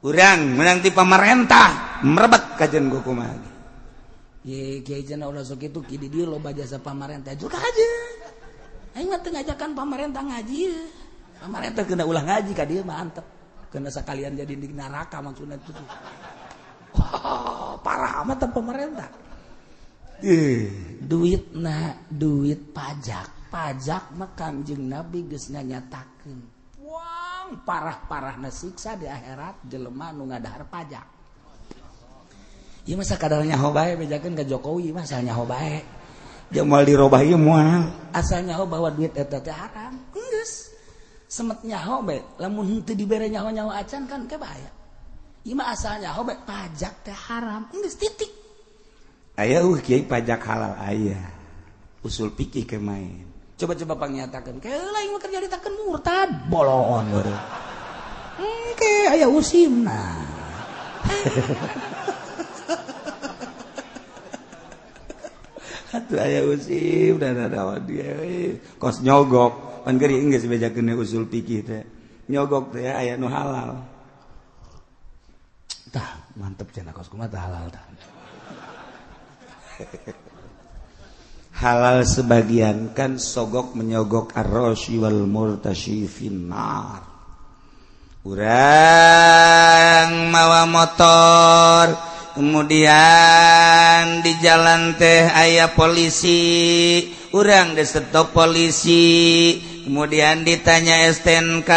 Urang menang ti pamarentah merebet kajen ku kumaha. Ye kiai cenah ulah sok kitu ki di dieu loba jasa pamarentah juga aja. Aing mah teu ngajakan pamarentah ngaji. Pamarentah kena ulah ngaji ka dieu mah antep. Kena sakalian jadi di neraka maksudna itu. Wah, parah amat pemerintah. Duit na duit pajak. Pajak mah Kangjeng Nabi geus nganyatakeun. Wang parah-parahna siksa di akhirat jelema nu ngadahar pajak. Ieu mah sakadar nyaho bae bejakeun ka Jokowi mah asal nyaho bae. Jeung moal dirobah ieu moal. Asal nyaho bahwa duit eta teh haram. Geus. Semet nyaho bae, lamun henteu dibere nyaho-nyaho acan kan ke bahaya. Ieu mah asal nyaho bae pajak teh haram. Geus titik. Aya kiai pajak halal aya. Usul fikih ke main. Coba-coba pangnyatakeun, keula ieu mah kerja ditakeun murtad, bolon baru. Engke aya usimna. Atuh aya usim dan ada dia kos nyogok. Pan geuring geus bejakeun usul fikih teh. Nyogok teh aya nu halal. Tah, mantep cenah kos kumaha tah halal tah. Halal sebagian kan sogok menyogok ar-rasyi wal murtasyi finnar. Urang mawa motor, kemudian di jalan teh aya polisi, urang disetop polisi, kemudian ditanya STNK,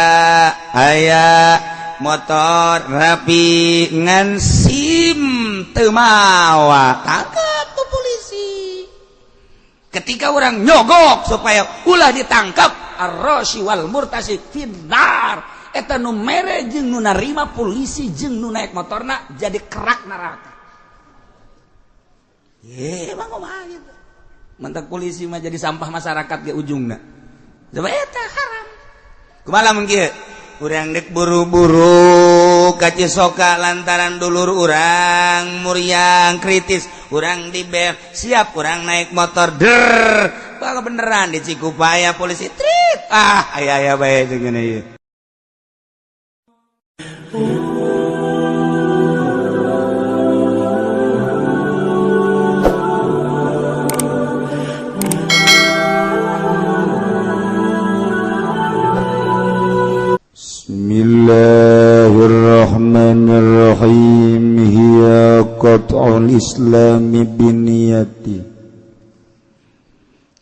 aya motor rapi ngan SIM teu mawa, tangkap tuh polisi. Ketika orang nyogok supaya ulah ditangkap, ar-rasyi wal murtasi finnar. Eta nu mere jeung nu narima polisi jeung nu naik motorna jadi kerak neraka. Ye, emang kumaha gitu. Mantak polisi mah jadi sampah masyarakat ge ujungna. Coba eta haram. Kumaha lamun kieu? Urang dek buru-buru ka Cisoka lantaran dulur urang muriang kritis, urang dibel, siap urang naik motor der, bakal beneran di Cikupaya polisi trit. Ah, aya aya bae jeung ieu. Bismillahirrahmanirrahim. Hiya qat'ul islami biniyati.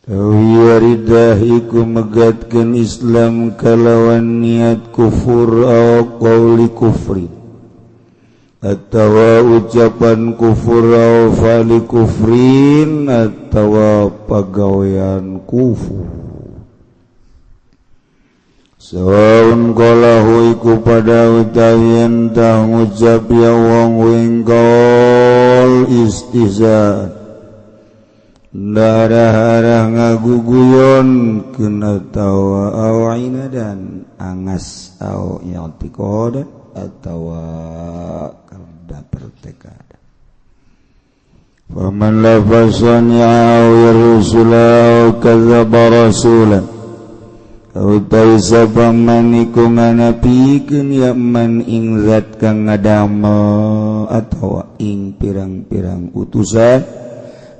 Hiya ridahiku megatkeun Islam kalawan niat kufur aw qawli kufri atawa ucapan kufur aw fali kufrin atawa pagawean kufur. Sawaun qalahu iku pada utawi entah ngucap ya wong wingkol istihza darah-arah ngaguguyon kena tawa aw inadan angas aw i'tiqad atawa kada bertekad. Faman lafasan ya aw rusula aw kadzdzaba rasulan utawi sapa man iku nganapikeun ya man ing zat kang ngadamel atawa ing pirang-pirang utusan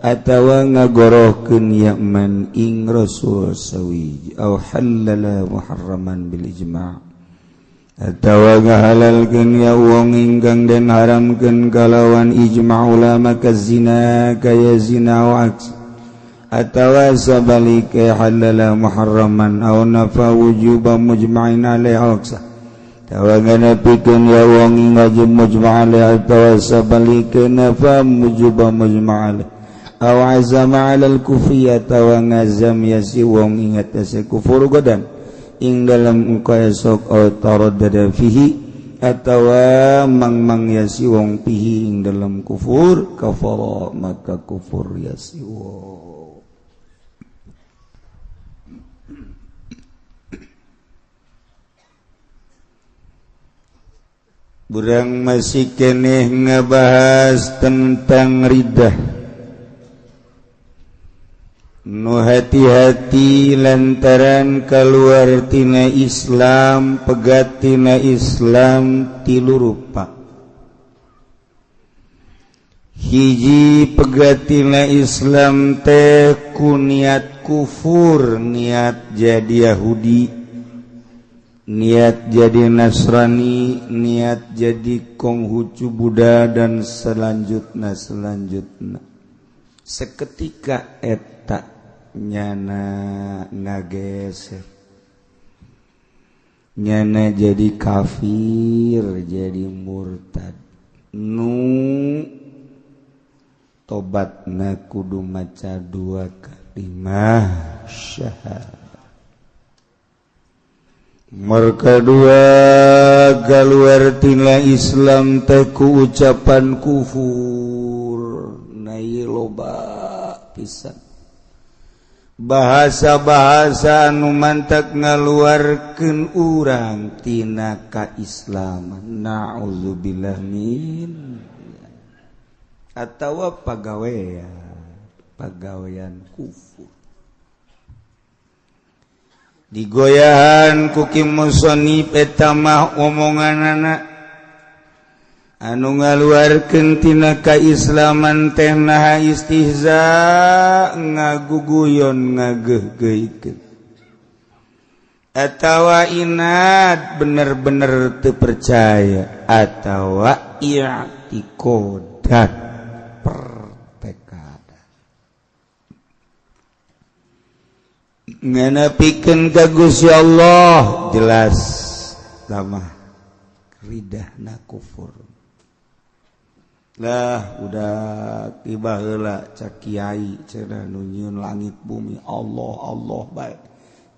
atawa ngagorohkeun ya man ing rasul sawiji aw halala muharraman bil ijma' atawa ngahalalkeun ya wong ingkang den haramkeun kalawan ijma' ulama kazina kaya zina wa aks atawa sabalike halala muharraman aw nafa wujuba mujma'in alaihi aqsa tawa nganapikeun ya wong ing wajib mujma' alaihi atawa sabalike nafa wujuba mujma' alaihi aw azama 'alal kufri atawa ngazam ya si wong ing atase kufur godan ing dalam engko esok aw taraddada fihi atawa mang-mang ya si wong pihi ing dalam kufur kafara maka kufur ya si wong. Burang masih keneh ngebahas tentang riddah. Nu hati-hati lantaran keluar tina Islam, pegat tina Islam tilu rupa. Hiji pegat tina Islam teh ku niat kufur, niat jadi Yahudi, niat jadi Nasrani, niat jadi Konghucu Buddha dan selanjutnya selanjutnya. Seketika eta nyana ngageser, nyana jadi kafir, jadi murtad. Nu tobatna kudu maca dua kalimah syahadat. Merka dua kaluar tina Islam teh ku ucapan kufur. Nah ieu loba pisan bahasa-bahasa anu mantak ngaluarkeun urang tina kaislaman. Na'udzubillah min atawa pagawean kufur. Digoyahan ku Ki Musonib eta mah omonganana anu ngaluarkeun tina kaislaman teh naha istihza, ngaguguyon, ngageuhgeuhkeun atawa inat, bener-bener teu percaya, atawa i'tikodan, pertekada nganapikeun ka Gusti Allah jelas lamah ridahna kufur. Lah udah tiba heula cak kiai cenah nu nyieun langit bumi Allah Allah bae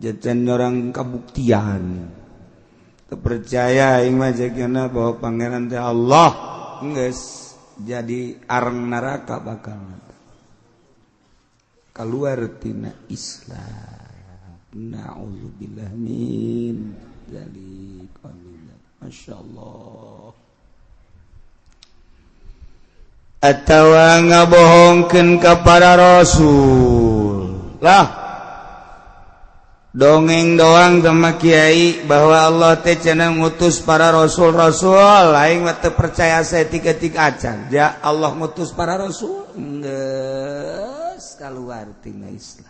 jajan orang kabuktian teu percaya aing mah jagana bahwa pangeran teh Allah geus jadi areng neraka bakal keluar tina Islam. Na'udzubillah min dzalik. Amin. Masyaallah. Atawa ngabohongkeun ka para rasul. Lah dongeng doang sama kiai bahwa Allah teh cenah ngutus para rasul-rasul, aing mah teu percaya saeutik-eutik acan. Ja Allah ngutus para rasul geus kaluar tina Islam.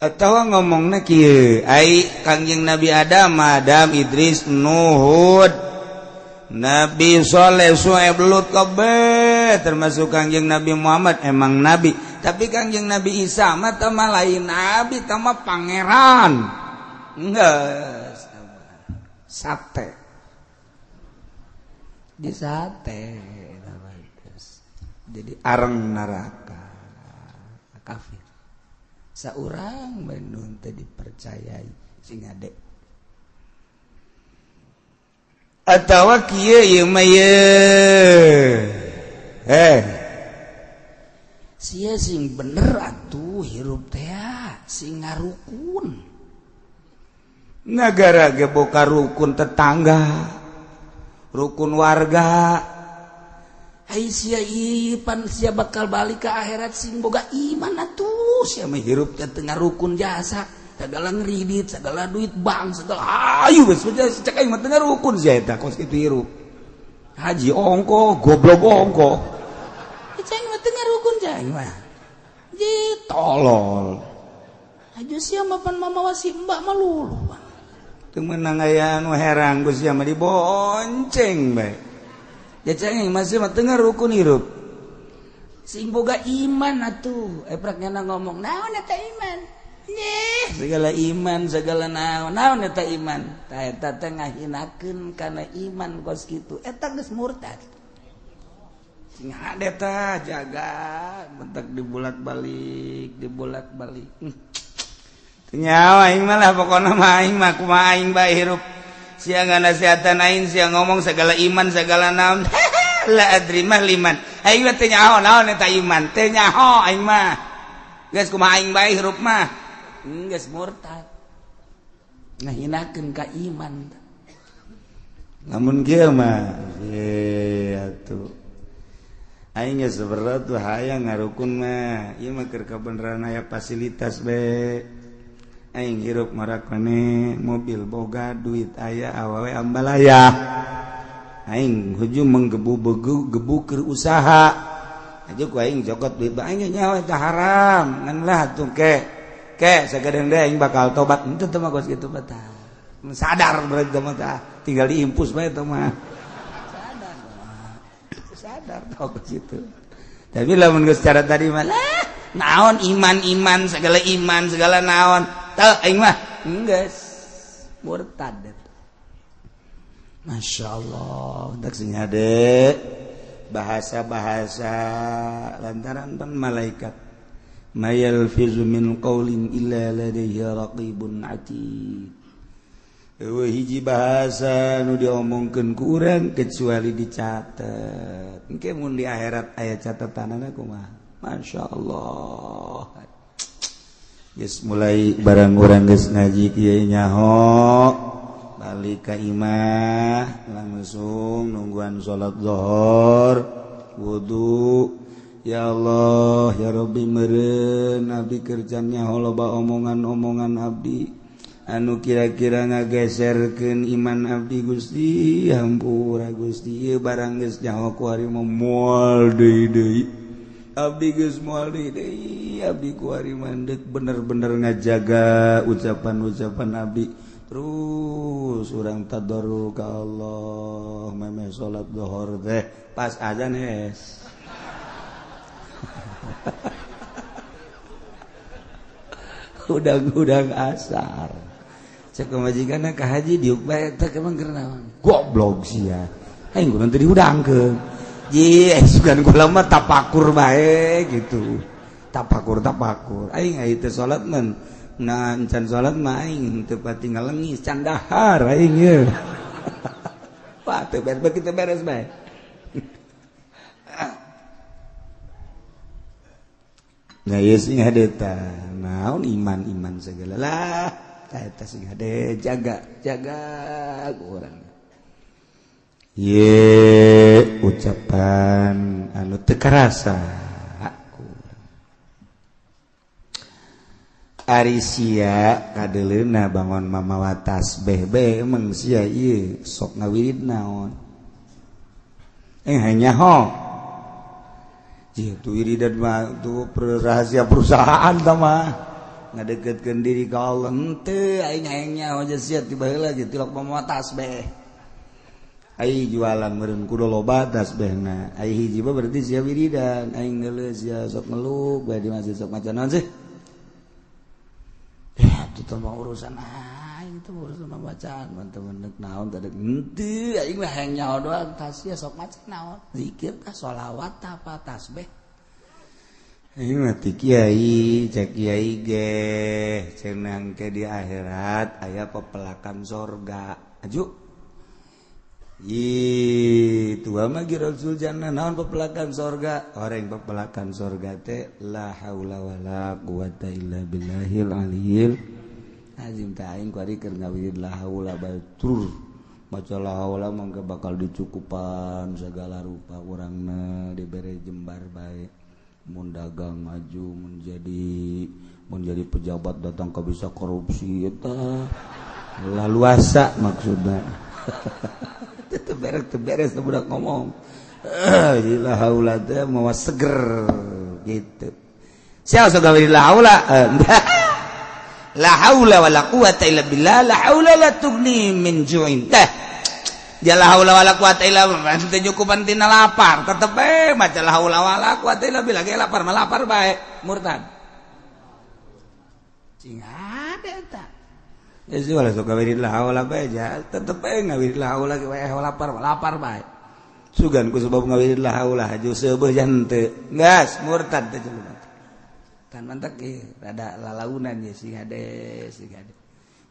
Atawa ngomongna kieu, ai Kangjeng Nabi Adam, Adam, Idris, Nuh, Nabi Soleh, Su'aib, Lut kabeh termasuk Kangjeng Nabi Muhammad emang nabi, tapi Kangjeng Nabi Isa mah teh mah lain nabi, teh mah pangeran. Geus sate. Di sate jadi areng neraka kafir. Saurang bandung teh dipercayai sing ade. Atawa kieu ieu mah ye. Sia sing bener atuh hirup teh sing ngarukun. Nagara ge boka rukun tetangga, rukun warga. Ai sia ipan sia bakal balik ke akhirat sing boga iman atuh. Sia mah hirup teh teu ngarukun jasa, segala ngeridit, segala duit bank, segala ayu geus cek aing mah teu ngarukun sia eta kos kitu hirup. Haji ongko, goblok ongko. Cek aing mah teu ngarukun cek aing mah. Ji tolol. Haji sia mah pan mamawa si mbak mah lulu. Teu meunang aya anu herang ku sia mah dibonceng bae. Jacang masih mah teu ngarukun hirup. Sing boga iman atuh. Eprak nyana ngomong, naon eta iman? Nyeh, segala iman, segala naon, naon eta iman? Tah eta teh ngahinakeun kana iman kos kitu. Eta geus murtad. Sing hade tah jaga, bentak dibolak-balik, dibolak-balik. Teu nyawa aing mah lah pokona mah aing mah kumaha aing bae hirup. Sia nganasehatan aing, sia ngomong segala iman segala naon. La adri mah liman. Aing mah teu nyaho naon eta iman, teu nyaho aing mah. Geus kumaha aing bae hirup mah. Geus murtad. Ngahinakeun ka iman. Lamun kieu mah ye atuh. Aing geus berat tuh hayang ngarukun mah ieu mah keur kabeneran aya fasilitas be. Aing hirup marakane mobil boga duit aya awewe ambalaya. Aing hujung menggebu-gebu gebu keur usaha. Aja ku aing jokot duit bae aing nyawa teh haram ngan lah tuh ke. Ke sagadeng deui aing bakal tobat henteu teh mah geus kitu mah tah. Sadar berarti mah tah tinggal diimpus bae teh mah. Sadar tau ke situ. Tapi lamun geus cara tadi mah lah naon iman-iman segala iman segala naon. Teu aing mah geus murtad. Masya Allah, tak sing hade bahasa-bahasa lantaran pan malaikat. Mayalfizu min qaulin illa ladaihi raqibun atid. Eueuh hiji bahasa nu diomongkeun ku urang kecuali dicatet. Engke mun di akhirat aya catatanana kumaha? Masya Allah. Geus mulai barang urang geus ngaji kieu nyaho balik ka imah langsung nungguan salat zuhur wudu. Ya Allah ya Rabbi meureun abdi kerja nyaho loba omongan-omongan abdi anu kira-kira ngageserkeun iman abdi Gusti hampura Gusti ieu barang geus nyaho ku ari mah moal deui deui abdi geus moal deui deui abdi ku ari mandek bener-bener ngajaga ucapan-ucapan abdi terus urang tadarru ka Allah memeh salat zuhur teh pas azan hes udang-udang asar cek pamajikanna ka haji diuk bae teh emang keur naon goblok sia aing kudu teu diudangkeun ji sugan kula mah tapakur bae gitu tapakur tapakur aing aya teu salat men nah encan salat mah aing teu pati ngalengis can dahar aing ye wah teu beres kitu beres bae. Nah ieu sing hade tah naon iman-iman segala lah eta sing hade jaga jaga urang ye ucapan anu teu karasa aku ari sia kadeleuna bangon mamawa tasbih bae emang sia ieu sok ngawirid naon hanya ho itu wiridan mah tuh rahasia perusahaan tah mah ngadeketkeun diri ka Allah henteu aing hayang nyaho aja sia ti baheula ge tilok mamawa tasbih ai jualan meureun kudu loba tasbihna ai hiji mah berarti sia wiridan aing geuleuh sia sok ngeluk bae di masjid sok maca naon sih ya itu mah urusan aing itu urusan bacaan teman-teman naon tadi henteu aing mah hayang nyaho doang tah sia sok maca naon zikir tah sholawat tah apa tasbih aing mah ti kiai cek kiai ge cenah ke di akhirat aya pepelakan sorga aju ih tua mah Rasul jannah naon pepelakan sorga orang pepelakan sorga teh la haula wala quwata illa billahil aliyil azim teh aing kuari keur ngawirid la haula bae tur maca la haula mangga bakal dicukupan segala rupa urangna dibere jembar bae mun dagang maju mun jadi pejabat datang ka bisa korupsi eta laluasa maksudna teu beres teu budak ngomong la haula teh mawa seger gitu sia sok gawe la haula la haula wala quwata illa billah la haula la tughni min ju'in teh dia la haula wala quwata illa billah teu nyukupan tina lapar tetep bae maca la haula wala quwata illa billah ge lapar mah lapar bae murtad cing ada eta geus wala sok gawe la haula bae ja tetep bae ngawirid la haula ge wae lapar lapar bae sugan ku sebab ngawirid la haula haju seubeuh jan teu geus murtad teh jelema kan mantak ge rada lalaunan ye sing hade sing hade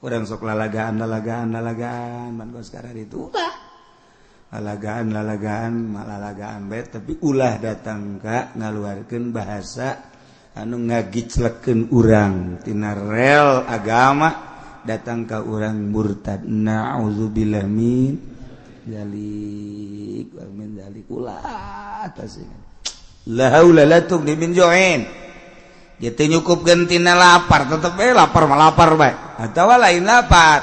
urang sok lalagaan lalagaan lalagaan man kos sekarang itu ulah lalagaan lalagaan lalagaan bae tapi ulah datang ka ngaluarkeun bahasa anu ngagiclekeun urang tina rel agama datang ka urang murtad na'udzubillah min dzalik wa min dzalik ulah tasing. La haula la tughni min ju'in. Dia teu nyukupkeun tina lapar, tetep we lapar mah lapar bae. Atawa lain lapar.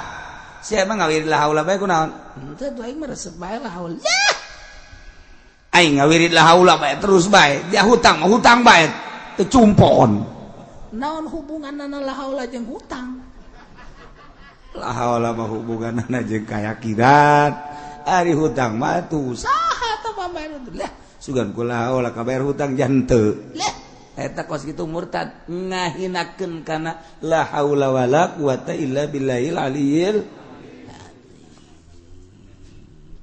Sia mah ngawirid la haula bae kunaon? Henteu tuh aing mah resep bae la haula. Aing ngawirid la haula bae terus bae. Dia hutang mah hutang bae. Teu cumpon. Naon hubunganna la haula jeung hutang? La haula mah hubunganna jeung kayakinan. Ari hutang mah tuh saha tah pambayar lah. Sugan kula haula kabayar hutang jante. Lah eta kos kitu murtad ngahinakeun kana la haula wala quwata illa billahil aliyil azim.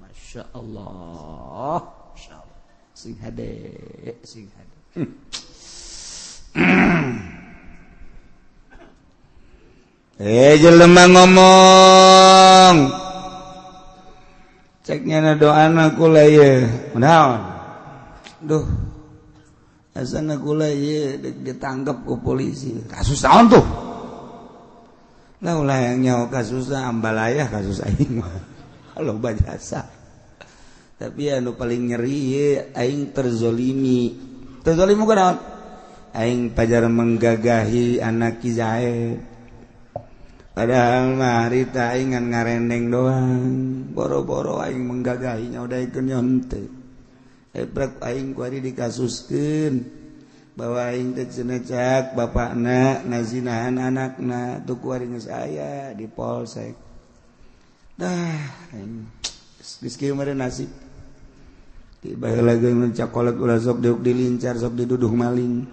Masyaallah. Masyaallah. Sing hade, sing hade. Jelema ngomong. Ceknya na doana kula ieu. Naon? Duh. Asana kula ieu ditangkap ku polisi. Kasus naon tuh? Lah ulah yang nyaho kasusna ambalaya kasus aing mah. Loba jasa. Tapi anu paling nyeri ieu aing terzolimi. Terzolimi ku naon? Aing pajar menggagahi anak Ki Zaid. Padahal mah harita aing ngan ngarendeng doang. Boro-boro aing menggagahinya udah ikut nyonte. Ebrek aing kuari dikasuskeun bahwa aing teh cenah cak bapakna ngazinahan anakna tuh kuari geus aya di polsek. Dah aing geus kieu mah nasib. Tiba baheula ge mun cakolot ulah sok diuk dilincar sok diduduh maling.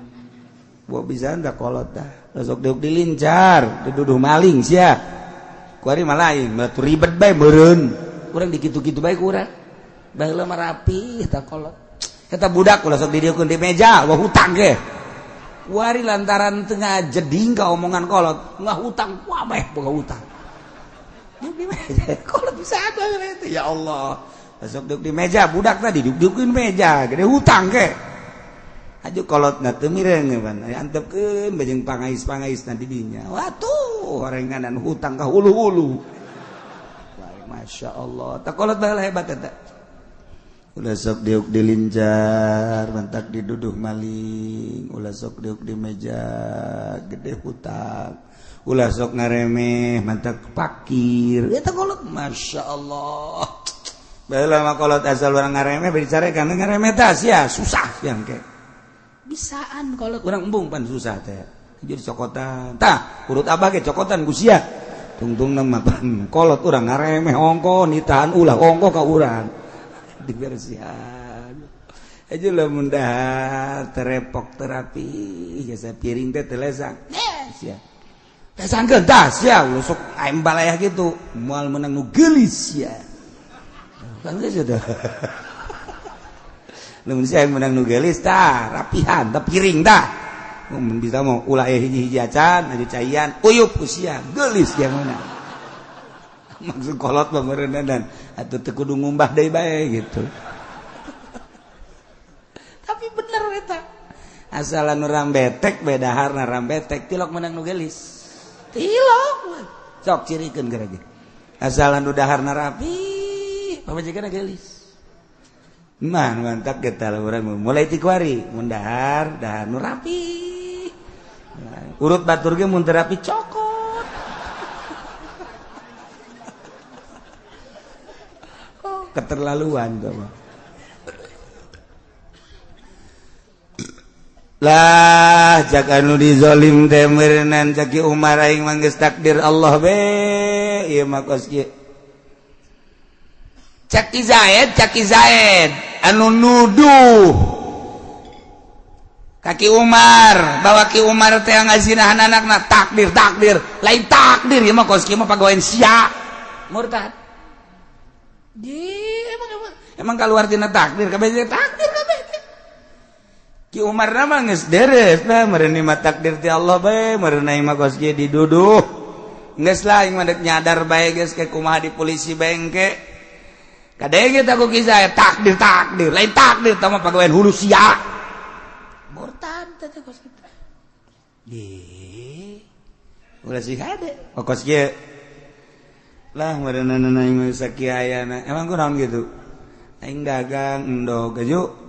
Buat bisa anda kolot dah. Sok diuk dilincar diduduh maling sia. Kuari mah lain, batu ribet bae meureun. Urang dikitu-kitu bae ku urang. Baheula mah rapi eta kolot. Eta budak ulah sok didieukeun di meja, wah hutang ge. Kuari lantaran teu ngajeding ka omongan kolot, ngah hutang kabeh boga hutang. Diuk di meja kolot bisa ada itu ya Allah. Sok diuk di meja budak tadi diuk-diukeun meja, gede hutang ge. Aju kolot na teu mireng pan antepkeun bajeng pangais-pangais na di dinya. Watuh horenganan hutang ka hulu-hulu. Masya Allah. Tak kolot baheula hebat eta. Ulah sok diuk dilincar, mantak diduduh maling, ulah sok diuk di meja gede hutang. Ulah sok ngaremeh, mantak pakir. Eta kolot Masya Allah. Baheula mah kolot asal urang ngaremeh bari carekan ngaremeh tah sia susah yang ke. Bisaan kolot urang embung pan susah teh. Jadi cokotan. Tah, urut abah ge cokotan ku sia. Tungtungna mah pan kolot urang ngaremeh ongko nitahan ulah ongko ka urang. Dibersihan. Aja lamun dahar terepok terapi jasa piring teh teu lesang. Sia. Lesangkeun tah sia ulah sok aing balayah kitu. Moal meunang nu geulis sia. Kan geus sudah. Lamun sia menang nu geulis tah rapihan tah piring tah. Mun bisa mau ulah hiji-hiji acan aju caian uyup ku sia geulis yang mana. Maksud kolot mah meureunna atuh teu kudu ngumbah deui bae gitu. Tapi bener eta. Asalan urang betek bae daharna rambetek tilok menang nu geulis. Tilok. Sok cirikeun geura ge. Asalan nu daharna rapi, pamajikanna geulis. Mah mantap kita urang mulai ti kuari mun dahar dahar nu rapi. Urut batur ge mun teu rapi cokot. Keterlaluan tuh mah. Lah cak anu dizolim teh meureunnan cak Ki Umar aing mah geus takdir Allah be ieu mah kos kieu. Cak Ki Zaid anu nuduh ka Ki Umar bahwa Ki Umar teh ngazinahan anakna takdir takdir lain takdir ieu mah kos kieu mah pagawean sia murtad. Di emang keluar tina takdir kabeh takdir kabeh. Ki Umar na mah geus deres lah meureun mah takdir ti Allah bae meureun aing mah kos kieu diduduh. Geus lah aing mah deuk nyadar bae geus ke kumaha di polisi bae engke. Kadenge tah ku Ki Zaid takdir takdir lain takdir tah mah pagawean hulu sia. Murtad teh kos kitu. Di ulah sih hade kos kieu. Lah meureunna aing mah sakieu ayana emang kunaon gitu. Aing dagang endog aju.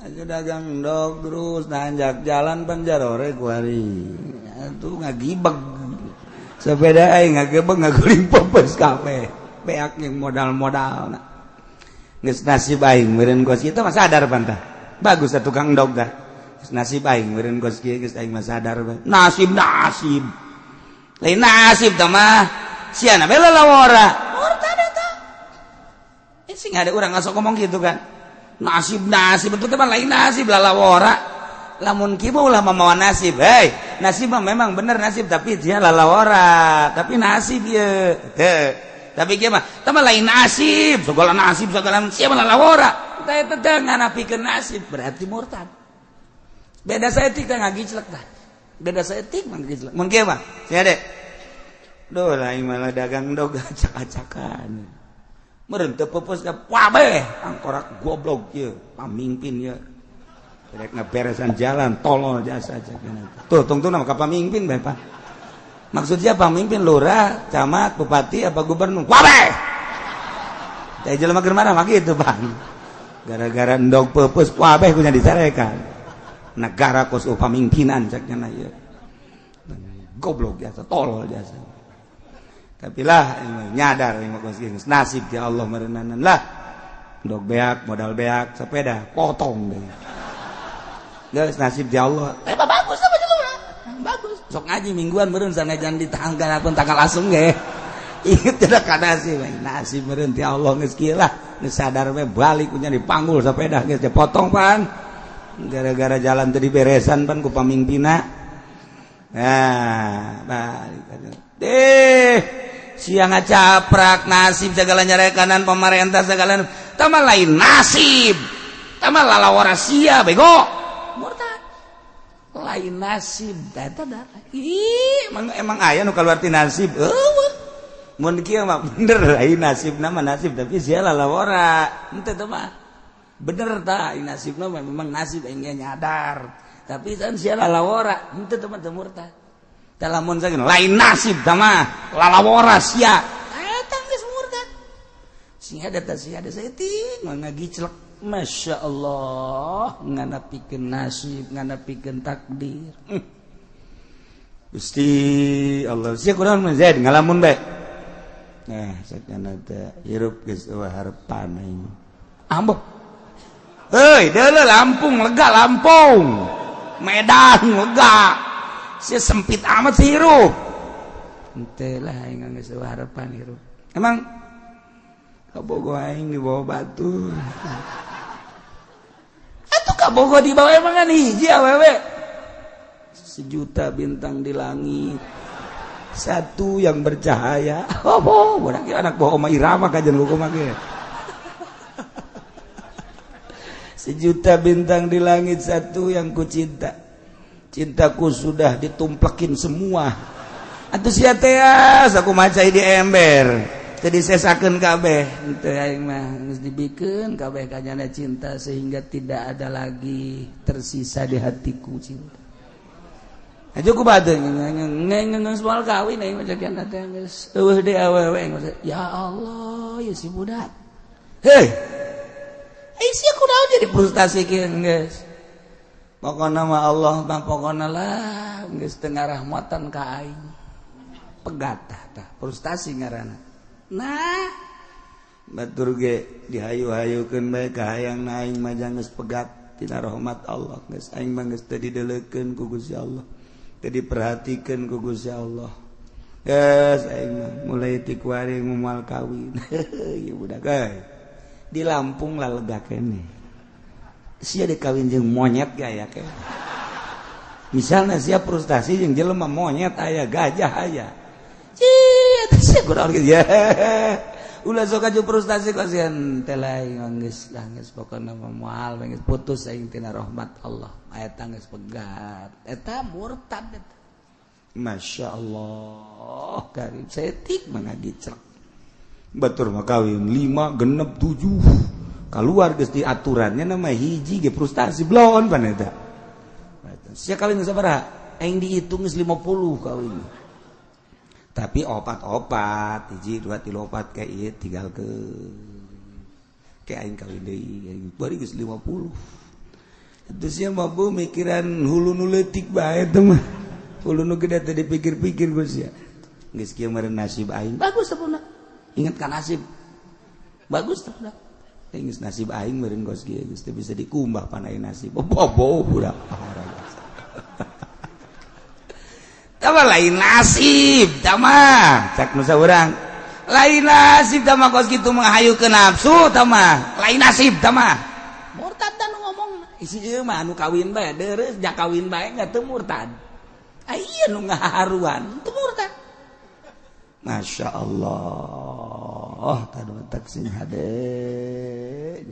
Aja dagang endog terus nanjak jalan panjarore kuari. Atuh ngagibeg. Sepeda aing ngagebeg ngaguling pepes kabeh. Beak jeung modal-modalna. Geus nasib aing meureun kos kitu mah sadar pantah. Bagus atuh tukang endog tah. Geus nasib aing meureun kos kieu geus aing mah sadar bae. Nasib nasib. Lain nasib tah mah. Siana bae lalawora. Murtad eta. Eh sing ada urang ngasok ngomong gitu kan. Nasib nasib itu teman lain nasib lalawora. Lamun kieu ulah mamawa nasib. Hei, nasib mah memang bener nasib tapi dia lalawora, tapi nasib ye. Heh. Tapi kieu mah teman lain nasib, segala nasib segala siapa lalawora. Tah eta teh nganapikeun nasib berarti murtad. Beda saeutik teh ngagiclek tah. Beda saeutik mah ngagiclek. Mun kieu mah sia dek. Duh lain malah dagang dog acak-acakan. Meureun teu peupeus ka kabeh angkorak goblok ieu pamimpin ieu. Rek ngaberesan jalan tolol jasa aja. Tuh tungtungna mah ka pamimpin bae Pak. Maksudnya pamimpin lurah, camat, bupati apa gubernur kabeh. Teh jelema keur marah mah kitu Bang. Gara-gara endog peupeus kabeh kunya dicarekan. Negara kos pamimpinan cek nya ieu. Goblok jasa tolol jasa. Tapi lah nyadar nasib ya Allah merenanan lah ndog beak modal beak sepeda potong deh. Geus nasib ya Allah. Eh bagus apa jelema? Bagus. Sok ngaji mingguan meureun sanajan di tanggal pun tanggal asung ge. Inget tidak ka nasib, nasib meureun ti Allah geus kieu lah. Geus sadar we balik kunya dipanggul sepeda geus dipotong pan. Gara-gara jalan teu diberesan pan ku pamimpinna. Nah, balik. Deh, siang ngacaprak nasib segala nyarekanan pemerintah segala tama lain nasib tama lalawara sia bego murtad lain nasib eta dah. Ih, emang emang aya nu kaluar ti nasib eueuh mun kieu mah bener lain nasib nama nasib tapi sia lalawara henteu teh mah bener tah nasibna mah memang nasib aing nyadar tapi kan sia lalawara henteu teh mah teu murtad. Lamun saking lain nasib tah lalawara sia eta geus murtad. Sing ada teh sia ada saeutik ngagiclek Masya Allah nganapikeun nasib nganapikeun takdir. Gusti Allah sia kunaon mun Zaid ngalamun bae. Nah sakana teh hirup geus eueuh harepan aing. Ambek. Heuy deuleu Lampung lega Lampung. Medan lega. Si sempit amat sih hirup. Henteu lah aing geus eueuh harapan hirup. Emang kabogo aing dibawa batu. Atuh kabogo dibawa emang kan hiji awewe. Sejuta bintang di langit. Satu yang bercahaya. Oh, budak anak bawa Oma Irama kajian lu kumaha ge. Sejuta bintang di langit satu yang ku cinta. Cintaku sudah ditumplekin semua. Atuh sia teh aku macai di ember. Teu disesakeun kabeh. Henteu aing mah geus dibikeun kabeh kanyana cinta sehingga tidak ada lagi tersisa di hatiku cinta. Aja ku bade ngeung moal kawin aing mah cakian teh geus eueuh deui awewe aing. Ya Allah, ya si budak. Hei. Ai sia kunaon jadi frustasi kieu geus. Pokona mah Allah mah pokona lah geus teu ngarahmatan ka aing. Pegat tah frustasi ngaranna. Nah, batur ge dihayu-hayukeun bae ka hayang aing mah geus pegat tina rahmat Allah geus aing mah geus teu dideulekeun ku Gusti Allah. Teu diperhatikeun ku Gusti Allah. Geus aing mah mulai ti kuari moal kawin. Ieu budak euy. Di Lampung lah lega keneh. Sia dikawin jeung monyet ge aya ke. Misalnya sia frustasi jeung jelema monyet aya gajah aya. Cih, eta sia kunaon kieu ya. Ulah sok aju frustasi kasihan teh lain geus lah geus pokona mah moal geus putus aing tina rahmat Allah. Eta geus pegat. Eta murtad eta. Masya Allah karim saeutik mah ngagicrek. Batur mah kawin 5 genep 7. Keluar geus di aturannya nama hiji ge frustasi blon pan eta. Sia kawin sabaraha? Aing dihitung geus 50 kawin. Tapi opat-opat, hiji 2 3 4 kayak ieu tinggalkeun. Kayak aing kawin deui, aing bari geus 50. Atuh sia mah bu mikiran hulu nu leutik bae teh mah. Hulu nu gede teh dipikir-pikir geus sia. Geus kieu meureun nasib aing. Bagus teh budak. Ingat ka nasib. Bagus teh budak. Geus nasib aing meureun geus kieu geus teu bisa dikumbah pan aing nasib. Bobo budak. Tama lain nasib tama cak nu saurang. Lain nasib tama kos kitu menghayu ke nafsu tama. Lain nasib tama. Murtad dan ngomong isi ieu mah anu kawin bae deureuh ja kawin bae nya teu murtad. Aya nu ngaharuan teu murtad. Masya Allah, tadu tak sing hade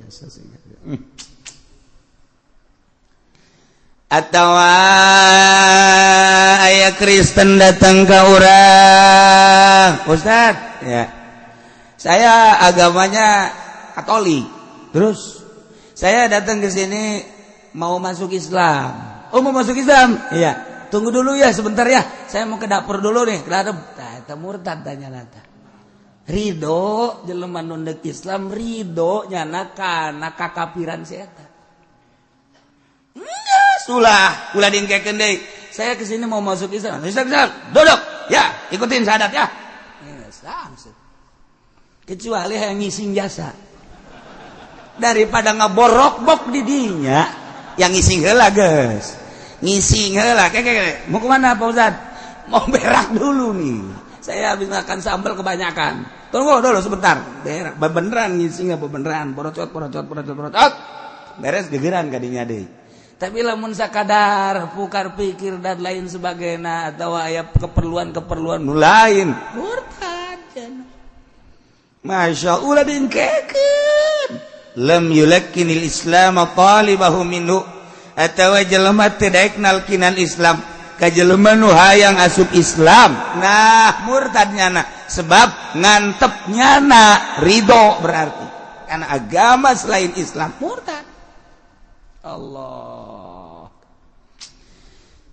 jasa sing hade. Atau aya Kristen datang ke urang, Ustad, ya, saya agamanya Katolik. Terus saya datang ke sini mau masuk Islam. Oh, mau masuk Islam? Iya. Tunggu dulu ya sebentar ya. Saya mau ke dapur dulu nih. Ke dapur. Tah, eta murtad tanya nata. Ridho jelema nu deuk Islam ridho nyana kana kakapiran si eta. Ulah, ulah diengkekeun deui. Saya ke sini mau masuk Islam. Islam, Islam. Duduk. Ya, ikutin syahadat ya. Kecuali yang ngising jasa. Daripada ngaborok-bok di dinya, yang ngising heula geus. Ngising heula. Keke, mau kemana Pak Ustad? Mau berak dulu nih. Saya habis makan sambal kebanyakan. Tunggu dulu sebentar. Berak, beneran ngising apa beneran? Porocot, porocot, porocot, porocot. Beres gegeran kadinya deui. Tapi lamun sakadar pukar pikir dan lain sebagainya atau aya keperluan-keperluan nu lain murtad. Masya Allah diengkekeun. Lam yulakkinil Islam talibahu minhu atawa jelema teu daek nalkinan Islam ka jelema nu hayang asup Islam. Nah, murtad nyana sebab ngantep nyana ridho berarti karena agama selain Islam murtad. Allah.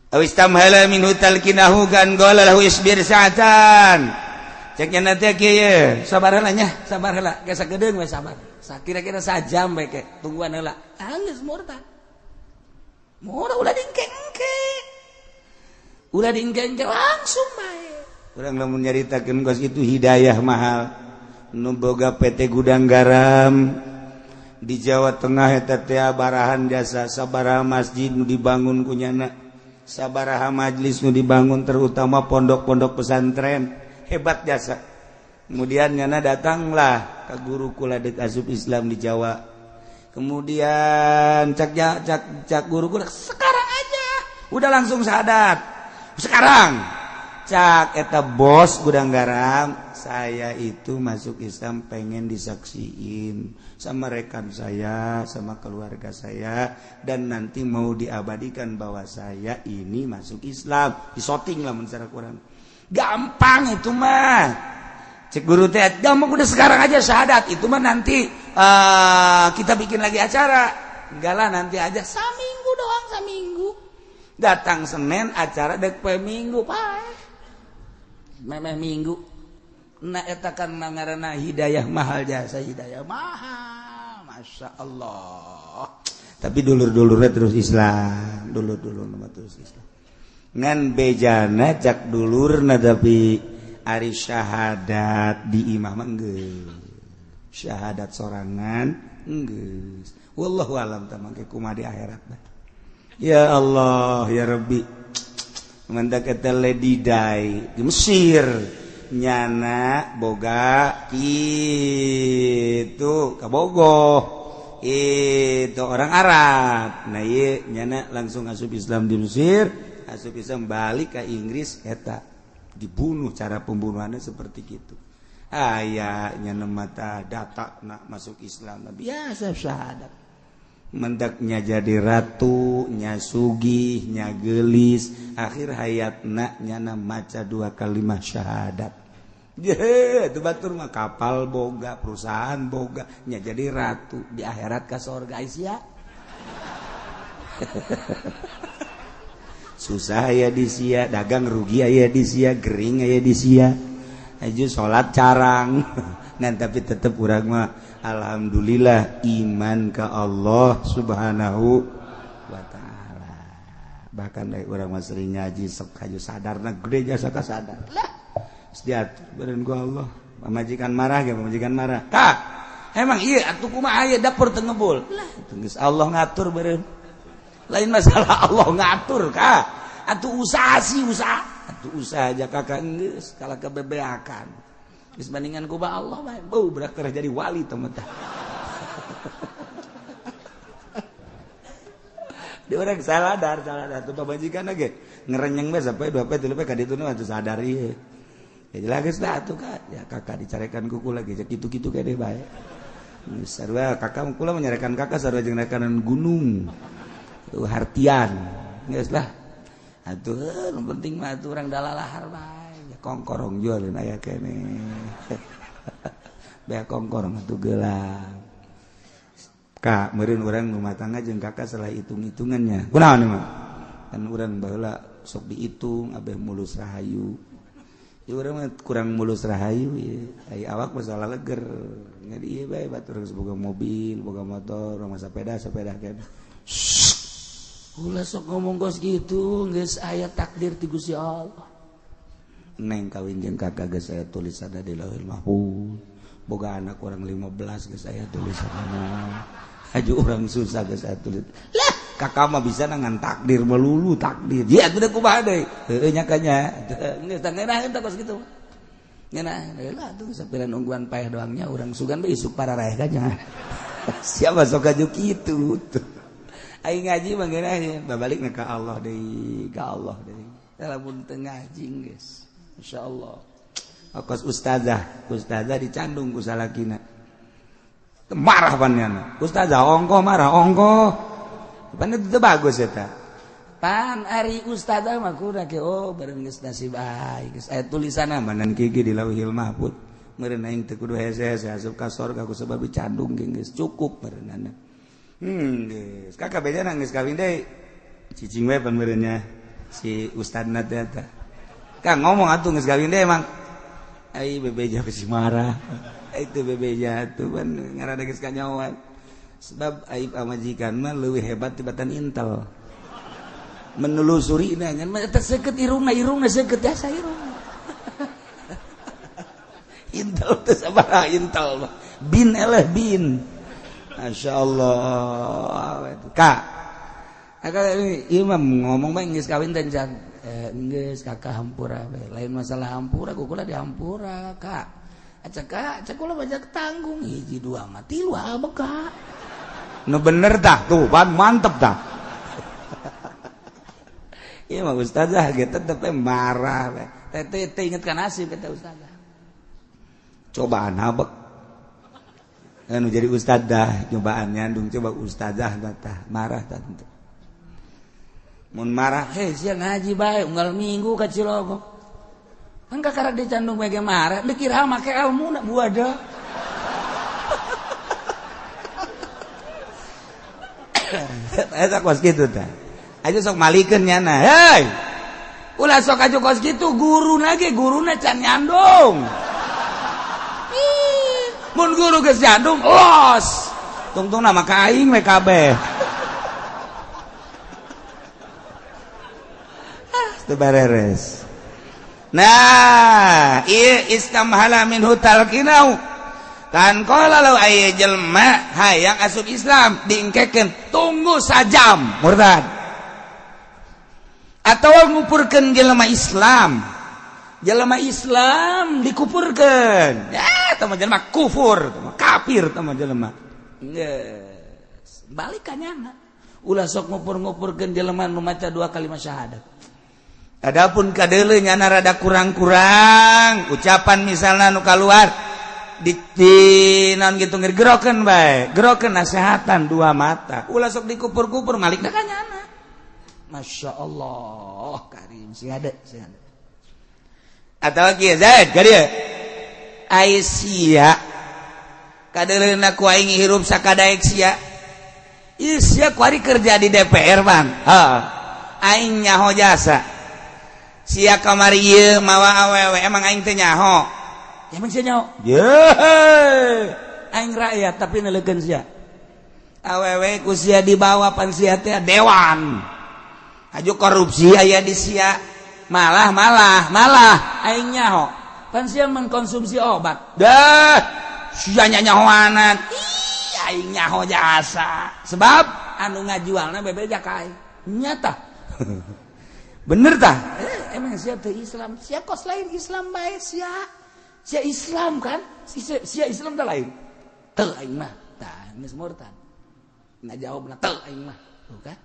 Aw istamhala minhu talkinahu kan qala lahu isbir sa'atan. Cek nya teh kieu, sabar heula nya, sabar heula, geus sagedeung we sabar. Sakira-kira sajam bae ke, tungguan heula. Geus murtad. Murtad ulah diengke-engke. Ulah diengke-engke langsung bae. Urang lamun nyaritakeun kos itu hidayah mahal. Nu boga PT Gudang Garam di Jawa Tengah eta teh barahan jasa sabaraha masjid nu dibangun ku nyana, sabaraha majlis nu dibangun, terutama pondok-pondok pesantren, hebat jasa. Kemudian nyana datanglah ke guru kula deuk asup Islam di Jawa. Kemudian cak cak cak guru kula, sekarang aja udah langsung syahadat sekarang. Cak eta bos Gudang Garam, saya itu masuk Islam pengen disaksiin sama rekan saya, sama keluarga saya, dan nanti mau diabadikan bahwa saya ini masuk Islam. Disoting lah secara kurang. Gampang itu mah. Cek guru teh, gampang udah sekarang aja syahadat. Itu mah nanti kita bikin lagi acara. Enggak lah nanti aja, saminggu doang, saminggu. Datang Senin acara dek poe Minggu, pak. Memeh minggu. Nah eta kan ngaranna hidayah mahal jasa, hidayah mahal. Masya Allah. Tapi dulur-dulurnya terus Islam, dulur-dulur terus Islam. Ngan bejana cak dulurna tapi ari syahadat di imah mah geus. Syahadat sorangan geus. Wallahu alam tah mangke kumaha di akhirat. Ya Allah ya Rabbi. Mantak eta Lady Di di Mesir nyana boga kitu kabogoh itu orang Arab. Nah ieu nyana langsung asup Islam di Mesir, asup Islam balik ke Inggris eta dibunuh, cara pembunuhannya seperti gitu. Aya nyana mata data nak masuk Islam biasa syahadat. Mendaknya jadi ratu, nya sugih, nya gelis, akhir hayatna nyana maca dua kalimat syahadat. Ye, itu batur mah kapal boga, perusahaan boga, nya jadi ratu di akhirat ka sorga sia. Susah ya di sia, dagang rugi aya di sia, gering aya di sia. Aju salat carang. Nah, tapi tetep urang mah alhamdulillah iman ke Allah Subhanahu wa Bahkan dari orang mah sering ngaji sok haju sadarna gede jasa ka sadar. Lah, diatur beureun ku Allah. Pamajikan marah ge, pamajikan marah. Kak, emang iya atuh kumaha aya dapur teu ngebul. Lah, geus Allah ngatur beureun. Lain masalah Allah ngatur, Kak. Atuh usaha sih usaha. Atuh usaha aja kakak geus kalah kebebeakan. Geus bandingan ku ba Allah bae. Beuh berak jadi wali teman tah. Di orang saladar tuh pamajikan ge ngerenyeng bae sampai 2 poe 3 poe ka ditu mah teu sadar ieu. Ya jelas geus lah atuh Kak. Ya kakak dicarekan kuku lagi kitu-kitu kene bae. Sarua kakak kula menyarekan kakak sarua jeung rekanan gunung. Hartian. Geus lah. Atuh nu penting mah atuh urang dalalahar bae. Ya kongkorong jualin aya kene. Bea kongkorong atuh gelang. Kak, meureun urang rumah tangga jeung kakak salah hitung-hitungannya. Kunaon ieu mah? Kan urang baheula sok dihitung abeh mulus rahayu. Ya urang mah kurang mulus rahayu ieu. Ai awak mah salah leger. Jadi ieu bae batur geus boga mobil, boga motor, urang mah sepeda keneh. Ulah sok ngomong kos gitu, geus aya takdir ti Gusti Allah. Neng kawin jeung kakak geus aya tulisanna di Lauhul Mahfuz. Boga anak orang 15 geus aya tulisanna. Haju orang susah geus aya tulis. Lah, kakak mah bisa ngan takdir melulu takdir. Ya atuh kumaha deui? Heueuh nya ka nya. Geus tah ngeunaheun tah kos kitu. Ngeunah heula atuh sapiran ungguan paeh doangnya urang sugan bae isuk pararaeh ka nya. Siapa sok aju kitu tuh. Aing ngaji mah ngeunaheun, babalikna ka Allah deui, ka Allah deui. Lamun teu ngaji geus. Insyaallah. Kos ustazah, ustazah dicandung ku salakina. Marah pannyana. Ustazah ongkoh marah ongkoh. Pan itu bagus eta. Pan ari ustazah mah kudu ke oh bareng geus nasib aing geus aya tulisanna manan gigi di Lauhil Mahfuz. Meureun aing teu kudu hese-hese asup ka sorga ku sebab dicandung geus cukup meureunana. Geus. Kakak bejana geus kawin deui. Cicing we pan meureunnya si ustadna teh eta. Kang ngomong atuh geus kawin deui emang. Ai bebeja besi marah. Itu bebeja tuh kan ngarana geus kanyawan. Sebab aib pamajikan mah leuwih hebat tibatan intel. Menelusuri na ngan mah eta seukeut irungna, irungna seukeut jasa irungna. Intel teh sabaraha intel mah. Bin eleh bin. Masyaallah. Kak. Kakak ieu mah ngomong bae geus kawin teh can. Geus kakak hampura we. Lain masalah hampura, kukula dihampura, Kak. Acak kak, cek kula banyak tanggung hiji dua mah tilu abek kak. Nu bener tah tuh, pan mantep tah. Ieu mah ustazah ge tetep marah we. Teh teh inget ka nasib eta ustazah. Cobaan abek. Anu jadi ustazah cobaan nyandung coba ustazah tah marah tah. Mun marah heh sia ngaji bae unggal minggu ka Cilogo. Kan kakara dicandung bae marah, dikira make ilmu na buada. Eta kos kitu tah. Aja sok malikeun nyana. Hei. Ulah sok aju kos kitu guruna ge guruna can nyandung. Mun guru geus nyandung los. Tungtungna mah ka aing we kabeh. Teu bareres. Nah, ieu istamhala minhu talqinau. Kan qala law aya jelema hayang asup Islam diengkekeun tunggu sajam murtad. Atawa ngupurkeun jelema Islam. Jelema Islam dikupurkeun. Ya, eta mah jelema kufur, eta mah kafir eta mah jelema. Geus, balik ka nyana. Ulah sok ngupur-ngupurkeun jelema nu maca dua kalimat syahadat. Adapun kadeuleu nyana rada kurang-kurang ucapan misalna nu kaluar di naon gitu gerokeun bae, gerokeun nasehatan dua mata. Ulah sok dikupur-kupur malikna ka nyana. Masya Allah karim sing ada sing ada. Atawa kieu Zaid ka dieu. Ai sia kadeuleuna ku aing hirup sakadaek sia. Ieu sia kuari kerja di DPR bang. Heeh. Aing nyaho jasa. Sia kamari ieu mawa awewe emang aing teh nyaho. Emang sia nyaho? Ye. Aing rakyat tapi neleukeun sia. Awewe ku sia dibawa pan sia teh dewan. Aju korupsi aya di sia. Malah malah malah aing nyaho. Pan sia mengkonsumsi obat. Dah sia nyahoanan. Ih aing nyaho jasa. Sebab anu ngajualna bebeja ka aing. Nyata. Bener tah? Emang sia teu Islam? Sia kos lain Islam bae sia. Sia Islam kan? Sia Islam teh lain. Teu aing mah. Tah geus murtad. Ngajawabna teu aing mah. Tuh kan?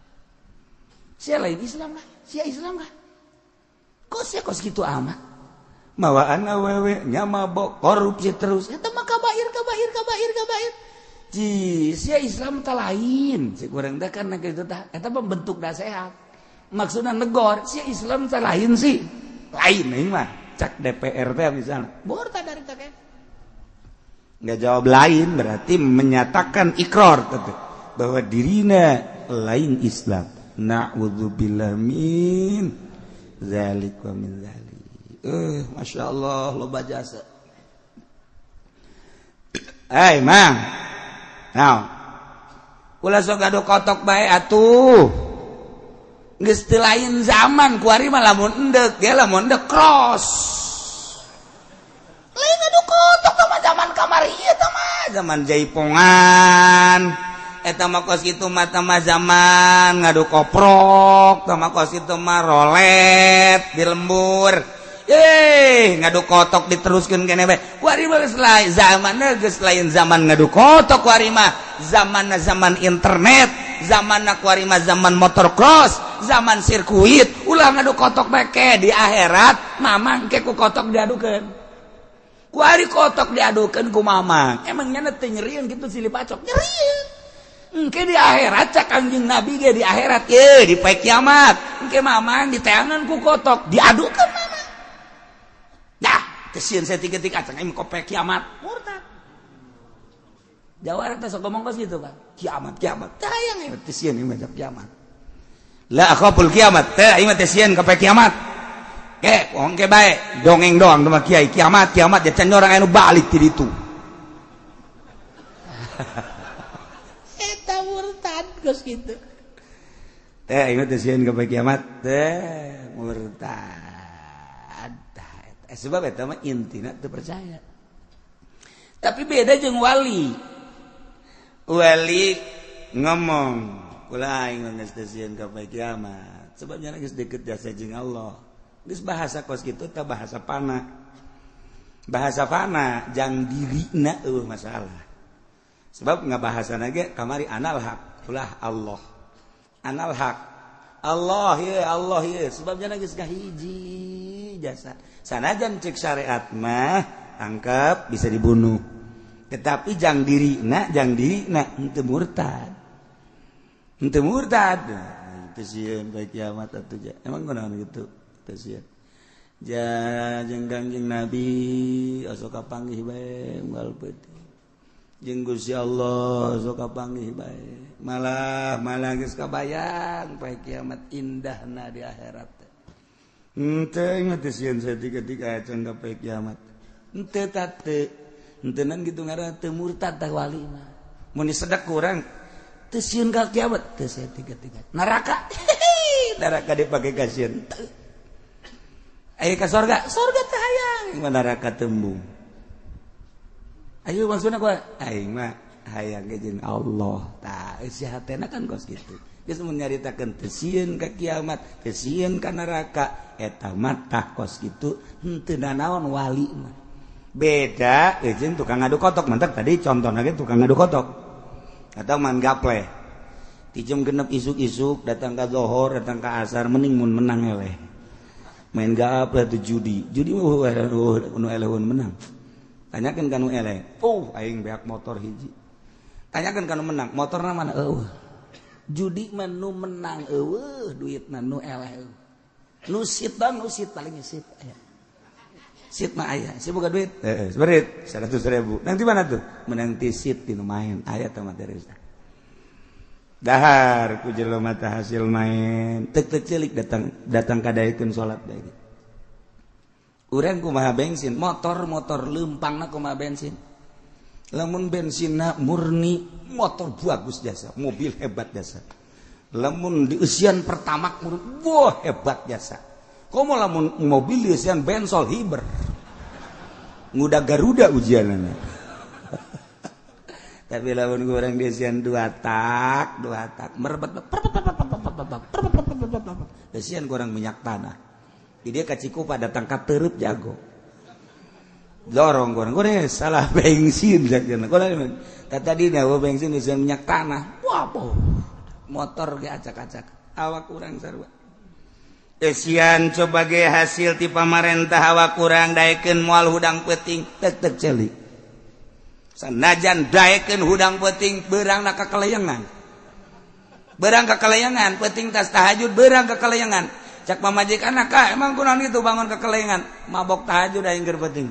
Sia lain Islam lah. Sia Islam lah. Kok sia kos kitu amat? Mawaan awewe nya mabok korupsi terus. Eta mah kabair kabair kabair kabair. Ji, sia Islam teh lain. Si kurang teh kan kitu tah. Eta mah bentuk sehat. Maksudnya negor, si Islam teh lain sih. Lain aing mah. Cak DPR teh misalnya. Murtad dari teh. Nggak jawab lain berarti menyatakan ikrar teh bahwa dirina lain Islam. Na'udzubillah min zalik wa min zalik. Masya Allah loba jasa. Hey, Mang. Now. Ulah sok gaduh kotok bae atuh. Geus teu lain zaman kuari mah lamun endek ge lamun endek cross. Lain adu kotok tah mah zaman kamari ieu tah mah zaman jaipongan. Eta mah kos kitu mah tah mah zaman ngadu koprok, tah mah kos kitu mah rolet di lembur. Ngadu kotok diteruskeun keneh bae. Kuari mah geus lain zamanna geus lain zaman ngadu kotok kuari mah. Zamanna zaman internet, zamanna kuari mah zaman motor cross, zaman sirkuit. Ulah ngadu kotok bae ke di akhirat mamang ke ku kotok diadukeun. Kuari kotok diadukeun ku mamang. Emang nya teu nyerieun kitu silih pacok. Nyerieun. Engke di akhirat cak Kangjeng Nabi ge di akhirat ye di poe kiamat. Engke mamang diteangan ku kotok diadukeun mamang. Dah, teu sieun saeutik-eutik acang aing kope kiamat. Murtad. Jawara teh sok ngomong kos gitu kan. Kiamat, kiamat. Tah hayang ieu teu sieun ieu mah kiamat. La akhaful kiamat. Teh aing mah teu sieun ka poe kiamat. Ke, wong ke bae dongeng doang mah kiai kiamat, kiamat ya can orang anu balik ti ditu. Eta murtad kos kitu. Teh aing mah teu sieun ka poe kiamat. Teh murtad. Sebab eta mah intina teu percaya. Tapi beda jeung wali. Wali ngomong, kula aing mah geus teu sieun ka poe kiamat. Sebab nya geus deket jasa jeung Allah. Geus bahasa kos kitu teh bahasa fana. Bahasa fana jang dirina eueuh masalah. Sebab ngabahasana ge kamari anal haq, ulah Allah. Anal haq. Allah ye, Allah ye. Sebab nya geus kahiji jasa. Sanajan cek syariat mah tangkap bisa dibunuh. Tetapi jang dirina henteu murtad. Henteu murtad. Teu sieun bae kiamat atuh ja. Emang kunaon kitu? Teu sieun. Ja jeung Kangjeng Nabi osok kapanggih bae unggal peuting. Jeung Gusti Allah osok kapanggih bae. Malah malah geus kabayang poe kiamat indahna di akhirat. Henteu ingat teu sieun saeutik-eutik acan ka poe kiamat. Henteu teu. Henteunan kitu ngaranna teu murtad tah wali mah. Mun disedak ku urang teu sieun ka kiamat teu saeutik-eutik. Neraka. Neraka dipake ka sieun. Ayo ka sorga, sorga teh hayang. Mah neraka tembung. Ayo maksudna kumaha? Aing mah hayang ge jeung Allah. Tah eusi hatena kan kos kitu. Geus mun nyaritakeun teu sieun ka kiamat, teu sieun ka neraka, eta mah tah kos kitu henteu nanaon wali mah. Beda jeung tukang ngadu kotok, mantap tadi contohna ge tukang ngadu kotok. Atau man gaple. Ti jam 6 isuk-isuk datang ka zohor, datang ka asar mending mun menang eleh. Main gaple tuh judi. Judi mah nu eleh menang. Tanyakeun ka nu eleh. Oh, aing beak motor hiji. Tanyakeun ka nu menang, motorna mana eueuh. Judi mah nu menang eueuh, duitna nu eleh eueuh. Nu sit bang, nu sit paling sit aya. Sit mah aya, si boga duit. Heeh, seberit 100.000. Nanti mana tuh? Menang ti sit di nu main. Aya teh materi. Dahar ku jelema teh hasil main. Tek tek celik datang datang kadaekeun salat bae. Urang kumaha bensin, motor-motor leumpangna kumaha bensin. Lamun bensinna murni, motor bagus jasa, mobil hebat jasa. Lamun dieusian pertamax wah hebat jasa. Komo lamun mobil dieusian bensol hiber. Nguda Garuda ujianana. Tapi lamun kurang dieusian dua tak merebet eusian kurang minyak tanah. Di dia ka Cikupa datang ka Teureub jago. Dorong kurang goreng salah bensin jakna. Goreng tadi nya bensin eusian minyak tanah. Wah, motor ge acak-acak awak kurang sarua. Eusian coba ge hasil ti pamarentah awak kurang daekeun moal hudang peuting tek-tek celik. Sanajan daekeun hudang peuting beurangna ka kalayangan. Beurang ka kalayangan peuting tas tahajud beurang ka kalayangan. Cak pamajikan ka emang kunaon kitu bangun ka kalayangan mabok tahajud aing keur peuting.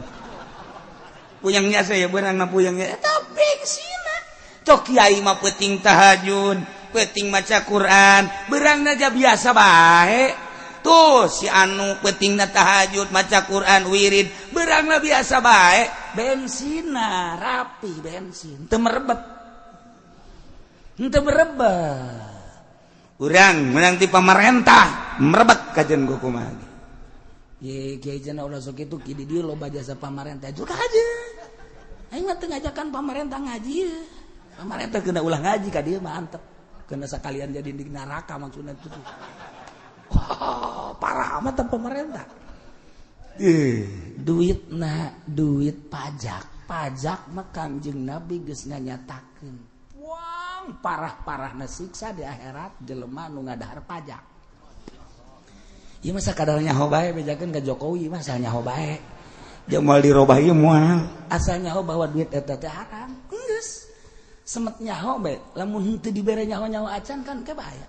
Puyangnya saya beurangna puyangnya eta bengsina. Cok kiai mah peuting tahajud peuting maca Quran beurangna aja biasa bae tuh si anu peutingna tahajud maca Quran wirid beurangna biasa bae bensina rapi bensin teu merebet henteu merebet urang meunang ti pamarentah merebet kajen ku kumaha ye kiai cenah ulah sok kitu ki di dieu loba jasa pamarentah juga aja aing mah teu ngajakan pamarentah ngaji pamarentah kena ulah ngaji ka dieu mah antep kena sekalian jadi di neraka maksudnya itu. Wah, parah amat pemerintah. Duit na duit pajak, pajak mah Kangjeng Nabi geus nganyatakeun. Wang parah-parahna siksa di akhirat jelema nu ngadahar pajak. Ieu mah sakadar nyaho bae bejakeun ka Jokowi mah asal nyaho bae. Dia moal dirobah ieu moal. Asal nyaho bahwa duit eta teh haram. Geus. Semet nyaho bae lamun henteu dibere nyaho-nyaho acan kan ke bahaya.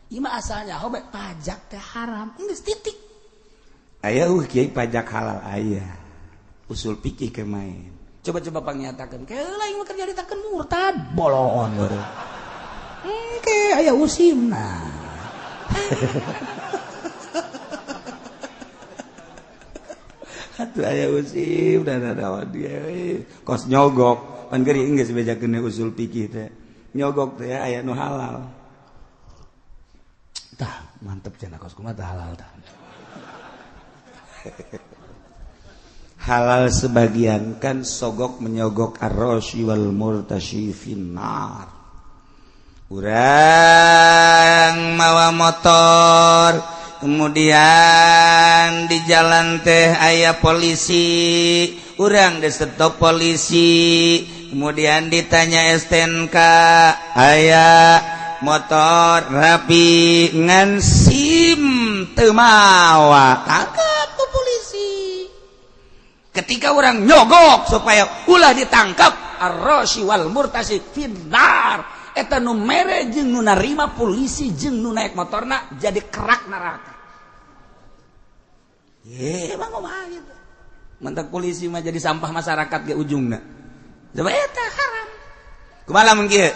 Ieu mah asal nyaho bae pajak teh haram geus titik. Aya kiai pajak halal aya. Usul fikih ke main. Coba-coba pangnyatakeun ke lain mah kerja ditakeun murtad bolongon baru. Engke aya usimna. Atuh aya usim dan ada dia kos nyogok. Pan geuring geus bejakeun usul fikih teh. Nyogok teh aya nu halal. Tah, mantep cenah kos kumaha tah halal tah. Halal sebagian kan sogok menyogok ar-rasyi wal murtasyi finnar. Urang mawa motor, kemudian di jalan teh aya polisi, urang di stop polisi, kemudian ditanya STNK, aya motor rapi ngan SIM teu mawa, tangkap ku polisi. Ketika orang nyogok supaya ulah ditangkap, ar-rasyi wal murtasyi finnar. Eta nu mere jeung nu narima polisi jeung nu naik motorna jadi kerak neraka. Ye, emang kumaha gitu. Mentak polisi mah jadi sampah masyarakat ge ujungna. Coba eta haram. Kumaha lamun kieu?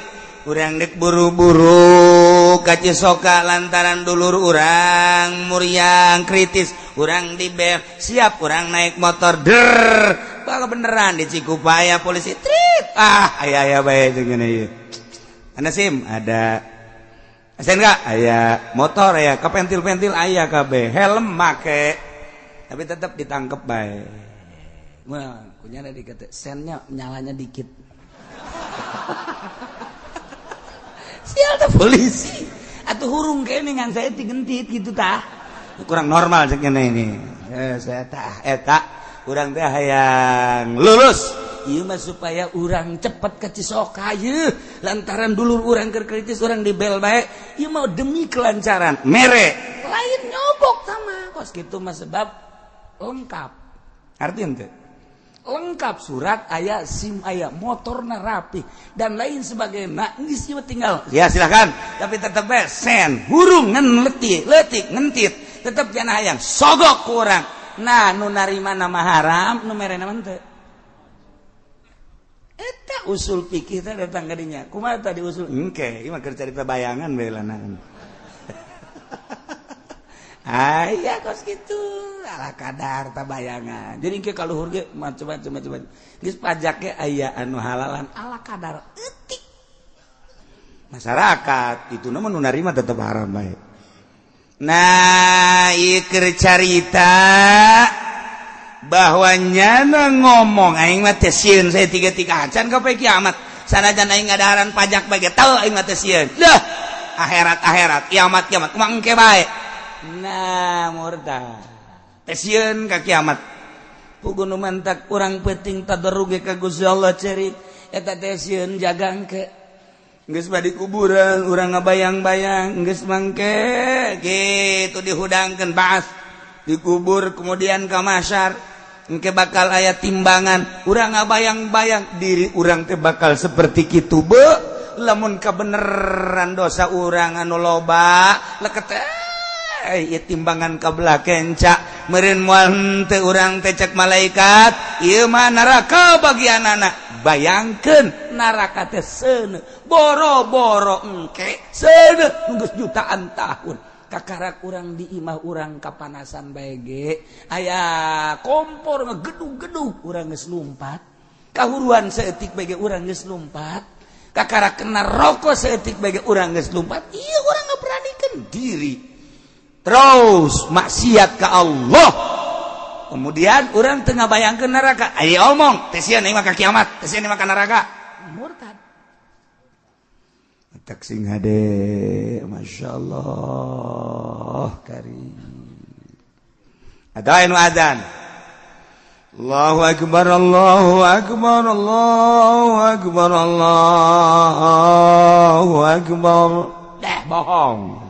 Urang dek buru-buru ka Cisoka lantaran dulur urang muriang kritis, urang dibel, siap urang naik motor der. Bakal beneran di Cikupa aya polisi trit. Ah, aya-aya bae jeung ngene ieu. Anda SIM ada STNK aya motor aya kepentil-pentil aya kabeh helm make tapi tetap ditangkep bae. Wah, kunyana dikata sennya nyalanya dikit. Sial teh polisi atuh hurung kene ngan saya digentit gitu tah. Kurang normal cek ngene ini. Saya tah eta urang teh hayang lulus. Ieu mah supaya urang cepet ke Cisoka yeuh lantaran dulur urang keur kritis urang dibel bae ieu mah demi kelancaran mere lain nyogok sama kos kitu mah sebab lengkap arti henteu lengkap surat aya SIM aya motorna rapi dan lain sebagainya geus ieu tinggal ya silakan tapi tetep bae sen hurung ngan letik leutik ngentit tetep jangan hayang sogok ku urang. Nah nu narima nama haram nu merena mah henteu. Eta usul fikih teh datang ka dinya. Kumaha tadi usul? Engke, ieu mah keur carita bayangan bae lanang. Aya kos kitu, ala kadar ta bayangan. Jadi engke ka luhur ge macam-macam. Geus pajak ge aya anu halalan ala kadar eutik. Masyarakat itu nama nu narima tetep haram bae. Nah, ieu keur carita bahwa nyana ngomong aing mah teh sieun saya tiga-tiga acan ka poe kiamat. Sanajan aing ngadaharan pajak bae ge teu aing mah teh sieun. Dah, akhirat-akhirat, kiamat-kiamat kumaha engke bae. Nah, murtad. Teh sieun ka kiamat. Puguh nu mantak urang peuting tadarruge ka Gusti Allah cerik eta teh sieun jaga engke. Geus badi kuburan urang ngabayang-bayang geus mangke kitu dihudangkeun baas dikubur kemudian ka mahsyar engke bakal aya timbangan urang ngabayang-bayang diri urang teh bakal seperti kitu be lamun kabeneran dosa urang anu loba leket ieu timbangan kabelah kenca meureun moal henteu urang teh cek malaikat ieu mah neraka bagianana. Bayangkeun neraka teh seuneu boro-boro engke seuneu geus jutaan tahun kakarak urang di imah urang kapanasan bae ge aya kompor ngegedug-gedug urang geus lumpat kahuruan saeutik bae ge urang geus lumpat kakarak kena rokok saeutik bae ge urang geus lumpat ieu urang ngaberanikeun diri terus maksiat ka Allah. Kemudian orang tengah bayangkeun neraka aya omong teh sieun aing mah ka kiamat teh sieun aing mah ka neraka murtad. Tak sing hade Masya Allah karim. Ada anu adzan Allahu akbar Allahu akbar Allahu akbar Allahu akbar. Dah bohong.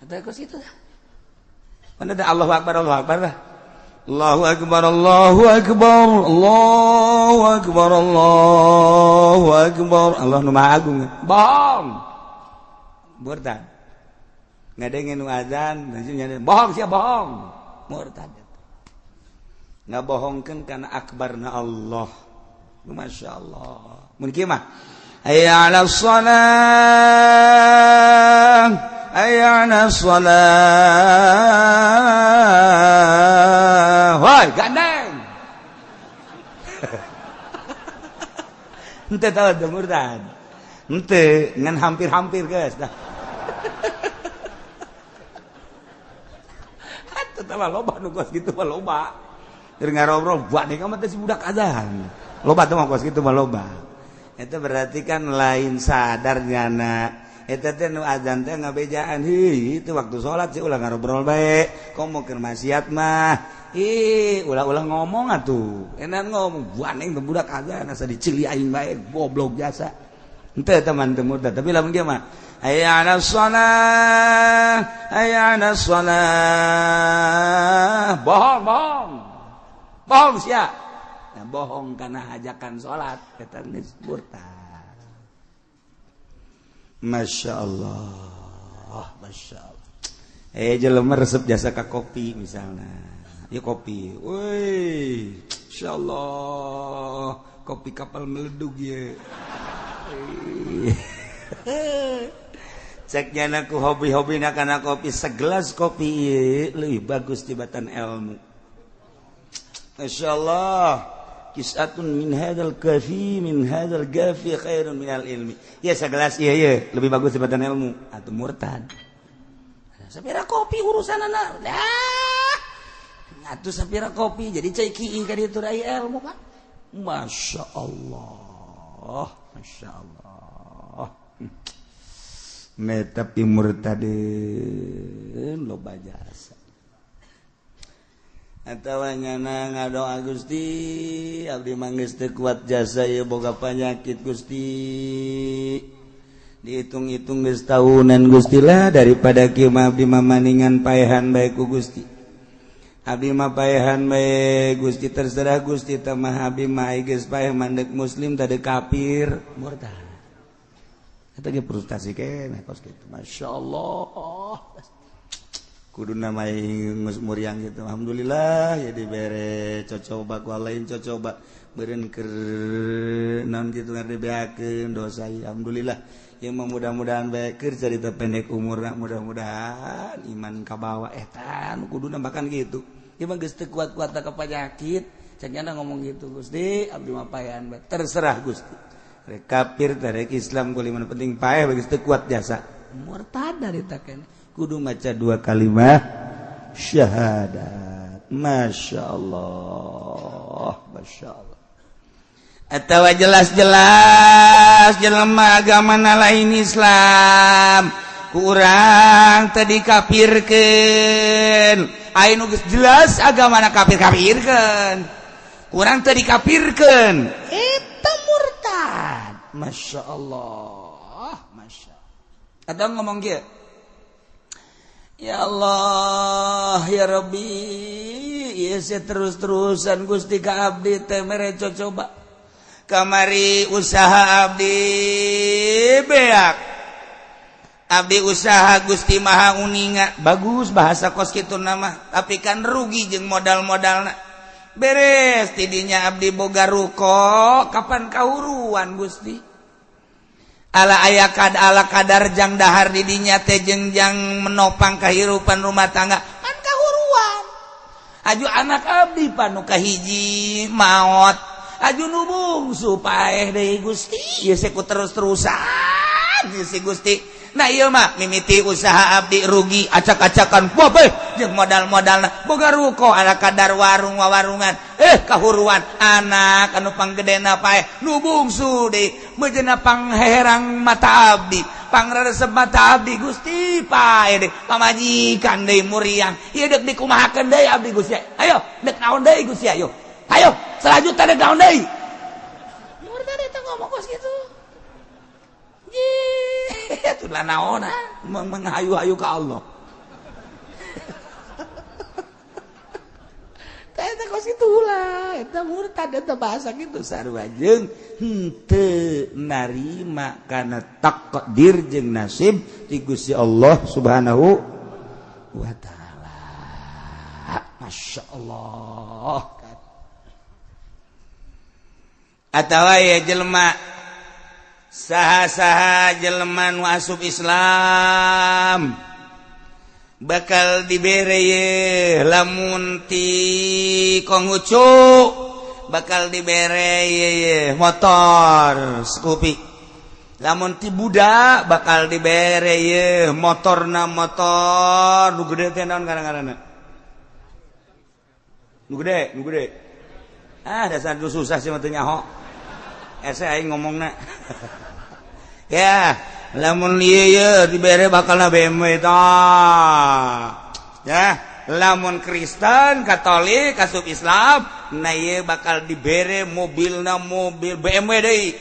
Kata ke situ dah. Mana dah Allahu akbar Allahu akbar dah. Allahu akbar Allahu akbar Allahu akbar Allahu akbar. Allah nu maha agung. Bohong. Murtad. Ngadengin nu azan, bohong sia bohong. Murtad. Ngabohongkeun kana akbarna Allah. Masya Allah. Mun kieu mah hayya 'alas shalah hayya 'alas shalah. Woi, gandeng. Henteu tahu teu murtad. Henteu ngan hampir-hampir geus dah. Atuh tah loba nu kos kitu mah loba. Keur ngarobrol buat nih kamu teh si budak azan. Loba teh mah kos kitu mah loba. Eta berarti kan lain sadar nyana. Eta teh nu azan teh ngabejaan heuh itu waktu salat sih ulah ngarobrol bae. Komo keur maksiat mah. Ih, ulah-ulah ngomong atuh. Enak ngomong buaneng teh budak azan asa dicili aing bae goblok jasa. Henteu teman teu murtad tapi lamun kieu mah hayya 'alas shalah hayya 'alas shalah. Bohong, bohong. Bohong sia. Nah, bohong karena ajakan salat eta geus murtad. Masya Allah, Masya Allah. Jelema resep jasa ka kopi misalnya. Ya kopi. Woi, Masya Allah, kopi kapal meledug ye. Cek nyana ku hobi-hobi na kana kopi segelas kopi ye leuwih bagus tibatan ilmu. Masya Allah. Kisatun min hadzal kafi min hadzal gafi khairun minal ilmi. Ya segelas iya iya lebih bagus daripada ilmu atau murtad. Sapira kopi urusan anak. Dah. Atuh sapira kopi jadi cai kieu ka ditu aya ilmu Pak. Masya Allah. Masya Allah. Tapi murtadin loba jasa. Atawa nyana ngadoa Gusti abdi mah geus teu kuat jasa ieu boga panyakit Gusti. Dihitung-hitung geus tahunan Gusti lah daripada kieu mah abdi mah maningan paehan bae ku Gusti. Abdi mah paehan bae Gusti terserah Gusti teh mah abdi mah geus paeh mandek muslim tade kafir murtad. Eta ge frustasi keneh kos kitu. Masyaallah. Kudu namai geus muriang gitu. Alhamdulillah ya dibere cocoba ku lain cocoba beureun keur naon kitu dibeakeun dosa. Alhamdulillah ya mudah-mudahan bae keur carita pendek umurna mudah-mudahan iman kabawa eta nu kuduna bahkan gitu. Ieu mah geus teu kuat-kuat ka panyakit, cek nyana ngomong gitu Gusti abdi mah paehan bae terserah Gusti. Rek kafir teh rek Islam kuliman penting paeh bagi teu kuat jasa. Murtad dari taken. Kudu maca dua kalimat syahadat. Masya Allah, Masya Allah. Atau jelas-jelas jelema agama lain Islam kurang tadi kafirkeun. Aya nu geus jelas agamana kafir-kafirkeun. Kurang tadi kafirkeun. Eta murtad. Masya Allah, Masya Allah. Atau ngomong kieu. Ya Allah, ya Rabbi, ieu terus-terusan Gusti ka abdi teh mere coba. Kamari usaha abdi beak. Abdi usaha Gusti Maha Uninga. Bagus bahasa kos kitu nama, tapi kan rugi jeung modal-modalna. Beres tidinya abdi boga ruko, kapan kahuruan Gusti? Ala aya kad ala kadar jang dahar didinya teh jeung jang menopang kehidupan rumah tangga kan kahuruan. Aju anak abdi panu kahiji maot, aju nu bungsu paeh deui Gusti. Ieu ku terus-terusan ieu si Gusti. Nah ieu mah mimiti usaha abdi rugi acak-acakan bobeh jeung modal-modalna boga ruko ala kadar warung wawarungan kahuruan anak anu panggedena paeh nu bungsu deui meujeuhna pangherang mata abdi pangresep mata abdi Gusti paeh deui pamajikan deui muriang ieu deuk dikumahakeun deui abdi Gusti ayo deuk naon deui Gusti ayo ayo selanjutnya deuk naon deui murtad eta ngomong kos kitu. Itulah naona menghayu-hayu ke Allah. Eta kos kitu ulah, eta murtad eta bahasa kitu sarua jeung henteu narima kana takdir jeung nasib ti Gusti Allah Subhanahu wa taala. Masya Allah. Atawa ya jelema saha-saha jelema nu asup Islam bakal dibere ye lamun ti Konghucu bakal dibere ye motor Scoopy, lamun ti Buddha bakal dibere ye motorna motor nu gede teh naon ngaranna nu gede nu gede ah dasar susah sih mah teu nyaho ese aing ngomongna. Ya, lamun ieu ye dibere bakalna BMW tah. Ya, lamun Kristen, Katolik, asup Islam, nah ieu bakal dibere mobilna mobil BMW deui.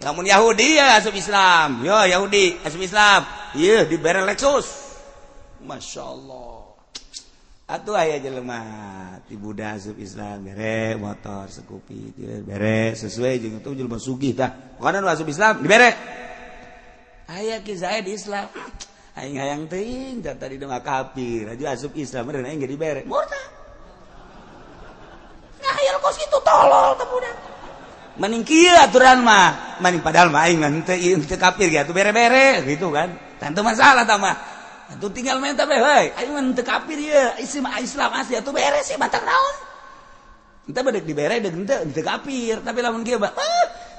Lamun Yahudi ya asup Islam, yo Yahudi asup Islam, ieu dibere Lexus. Masya Allah. Atuh aya jelema ti Buddha asup Islam bere motor Scoopy bere sesuai jeung itu jelema sugih tah. Pokona nu asup Islam dibere. Aya ki Zaid Islam. Aing hayang teuing da tadi mah kafir, aju asup Islam meureun aing ge dibere. Murtad. Ngahayal kos kitu tolol teh budak. Mending kieu aturan mah, mending padahal mah aing mah henteu kafir ge atuh bere-bere gitu kan. Tentu masalah tah mah. Atuh tinggal minta be heuy, aing mah henteu kafir ieu, isi mah Islam asli atuh beres sih batak naon. Henteu bedek dibere deuk henteu kafir, tapi lamun kieu mah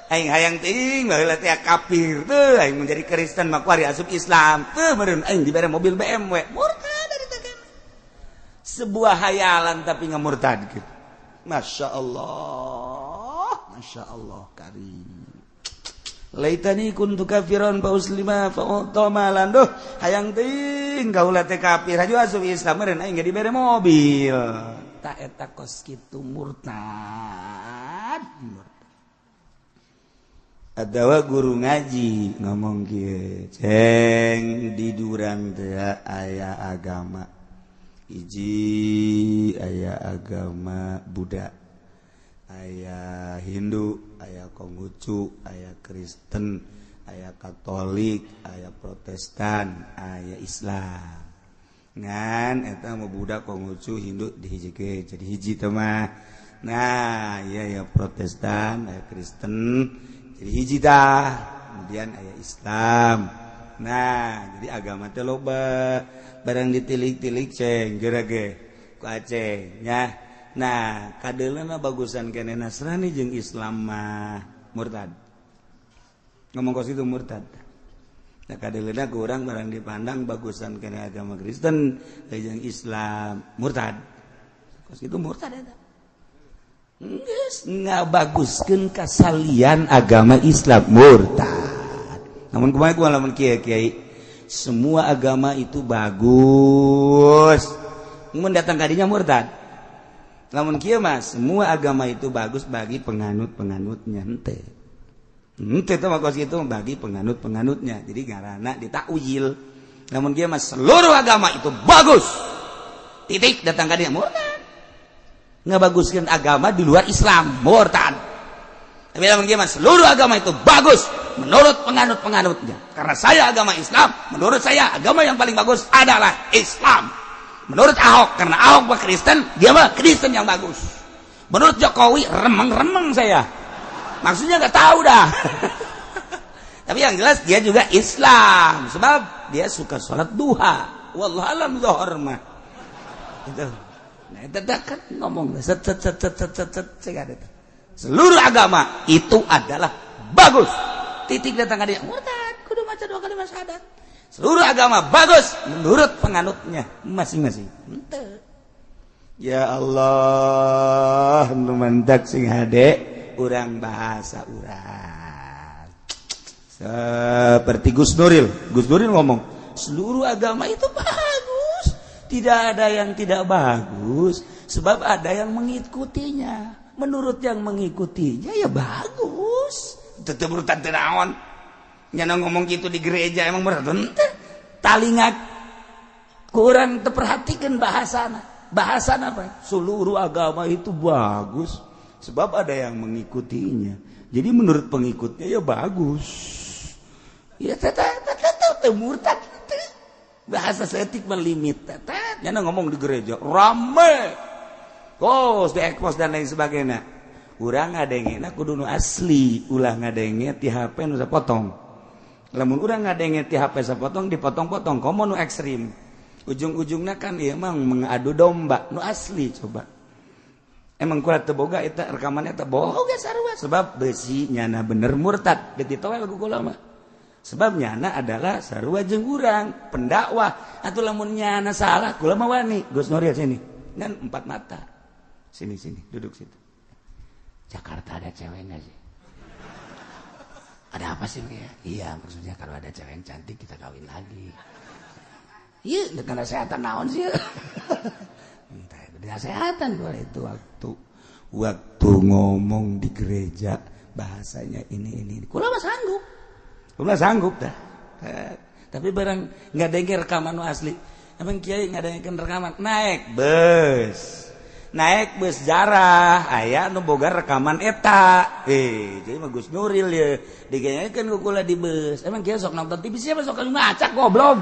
aing hayang teuing baheula teh kafir teu aing menjadi Kristen mah kuari asup Islam teu meureun aing dibere mobil BMW. Murtad dari teh. Sebuah hayalan tapi ngamurtad gitu. Masya Allah, Masya Allah karim. Laitani kuntu kafiran fa uslima fa utamalan duh hayang teuing kaula teh kafir aju asup Islam meureun aing ge dibere mobil. Ta eta kos kitu murtad. Adawa guru ngaji ngomong kieu, ceng di durang teh aya agama. Hiji aya agama Buddha, aya Hindu, aya Konghucu, aya Kristen, aya Katolik, aya Protestan, aya Islam. Ngan eta mah Buddha, Konghucu, Hindu dihijikeun jadi hiji teh mah. Nah, iya ya Protestan, aya Kristen jadi hiji tah. Kemudian aya Islam. Nah, jadi agama teh loba. Barang ditilik-tilik ceng geura ge ku Aceh nya. Nah, kadeuleuhna bagusan keneh Nasrani jeung Islam mah murtad. Ngomong kos itu murtad. Nah kadeleuna ku urang barang dipandang bagusan kana agama Kristen jeung Islam, murtad. Kos itu murtad eta. Geus ngabaguskeun kasalian agama Islam murtad. Namun kumaha ku lamun kiai-kiai semua agama itu bagus. Mun datang kadinya murtad. Lamun kieu mah semua agama itu bagus bagi penganut-penganutnya henteu. Henteu teh mah kos kitu bagi penganut-penganutnya. Jadi ngaranna ditakwil. Lamun kieu mah seluruh agama itu bagus. Titik datang kadinya murtad. Ngabaguskeun agama di luar Islam murtad. Tapi lamun kieu mah seluruh agama itu bagus menurut penganut-penganutnya. Karena saya agama Islam, menurut saya agama yang paling bagus adalah Islam. Menurut Ahok, karena Ahok mah Kristen, dia mah Kristen yang bagus. Menurut Jokowi, remeng-remeng saya. Maksudnya nggak tahu dah. Tapi yang jelas dia juga Islam, sebab dia suka sholat duha. Wallahu alam zuhur mah. Itu. Nah, itu kan ngomong set set set set set set set. Seluruh agama itu adalah bagus. Titik datang dia murtad, kudu maca dua kali syahadat. Seluruh agama bagus menurut penganutnya masing-masing. Henteu. Ya Allah, nu mantak sing hade urang bahasa urang. Seperti Gus Nuril. Gus Nuril ngomong, seluruh agama itu bagus. Tidak ada yang tidak bagus, sebab ada yang mengikutinya. Menurut yang mengikutinya ya bagus. Tetep murtad teu naon. Nyana ngomong gitu di gereja emang murtad henteu. Talinga kurang terperhatikan bahasana. Bahasana apa? Seluruh agama itu bagus sebab ada yang mengikutinya. Jadi menurut pengikutnya ya bagus. Ya teteh murtad teh. Bahasa seetik melimit teteh. Nyana ngomong di gereja rame. Kos di ekpos dan lain sebagainya. Urang ngadengena kudu nu asli, ulah ngadenge ti HP nu sapotong. Lamun urang ngadenge ti HP sapotong dipotong-potong komo nu ekstrim. Ujung-ujungna kan ieu mah mengadu domba nu asli coba. Emang kula teu boga eta rekaman eta boga sarua sebab besi nyana bener murtad deuk ditowel ku kula mah. Sebab nyana adalah sarua jeung urang pendakwah atuh lamun nyana salah kula mah wani. Gus Nuril sini ngan empat mata. Sini sini duduk situ. Jakarta ada cewek nggak sih? Ada apa sih ya? Iya maksudnya kalau ada cewek yang cantik kita kawin lagi. Iya, dengan kesehatan naon sih? Entah, kesehatan boleh itu waktu ngomong di gereja bahasanya ini. Kula mah sanggup. Kula sanggup dah. Tapi barang nggak denger rekaman nu asli. Emang kiai nggak dengerin rekaman, naik bus. Naik bus jarah aya nu boga rekaman eta. Jadi mah Gus Nuril ya digenyekeun ku kula di bus. Emang kieu sok nonton TV siapa sok ngacak goblok.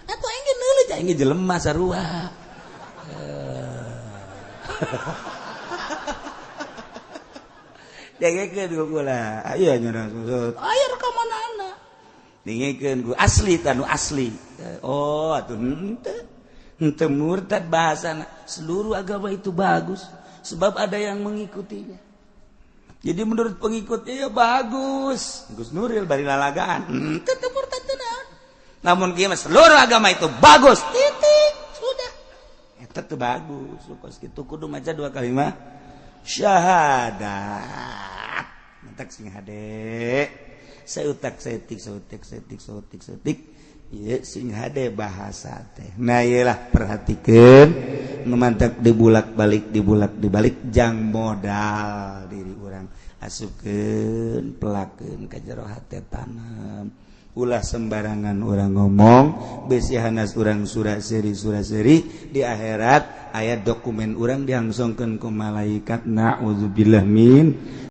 Atuh aing neuleut aing jelema sarua. Dengekeun ku kula. Aya nya susut. Aya rekamanana. Dengekeun ku asli tanu asli. Oh atuh henteu. Henteu murtad bahasana. Seluruh agama itu bagus sebab ada yang mengikutinya. Jadi menurut pengikutnya ya bagus. Gus Nuril bari lalagaan. Henteu teu murtad teu naon. Namun kieu mah seluruh agama itu bagus. Titik. Sudah. Eta teu bagus. Kos kitu kudu maca dua kalimat syahadat. Mantak sing hade. Seutak setik seutik setik seutik setik. Ieu sing hade bahasa teh. Nah ieu lah perhatikeun nu mantak dibulak-balik dibulak-dibalik jang modal diri urang asupkeun pelakeun ka jero hate tanam. Ulah sembarangan urang ngomong besi hanas urang sura seri di akhirat aya dokumen urang diangsongkeun ku malaikat. Na'udzubillah min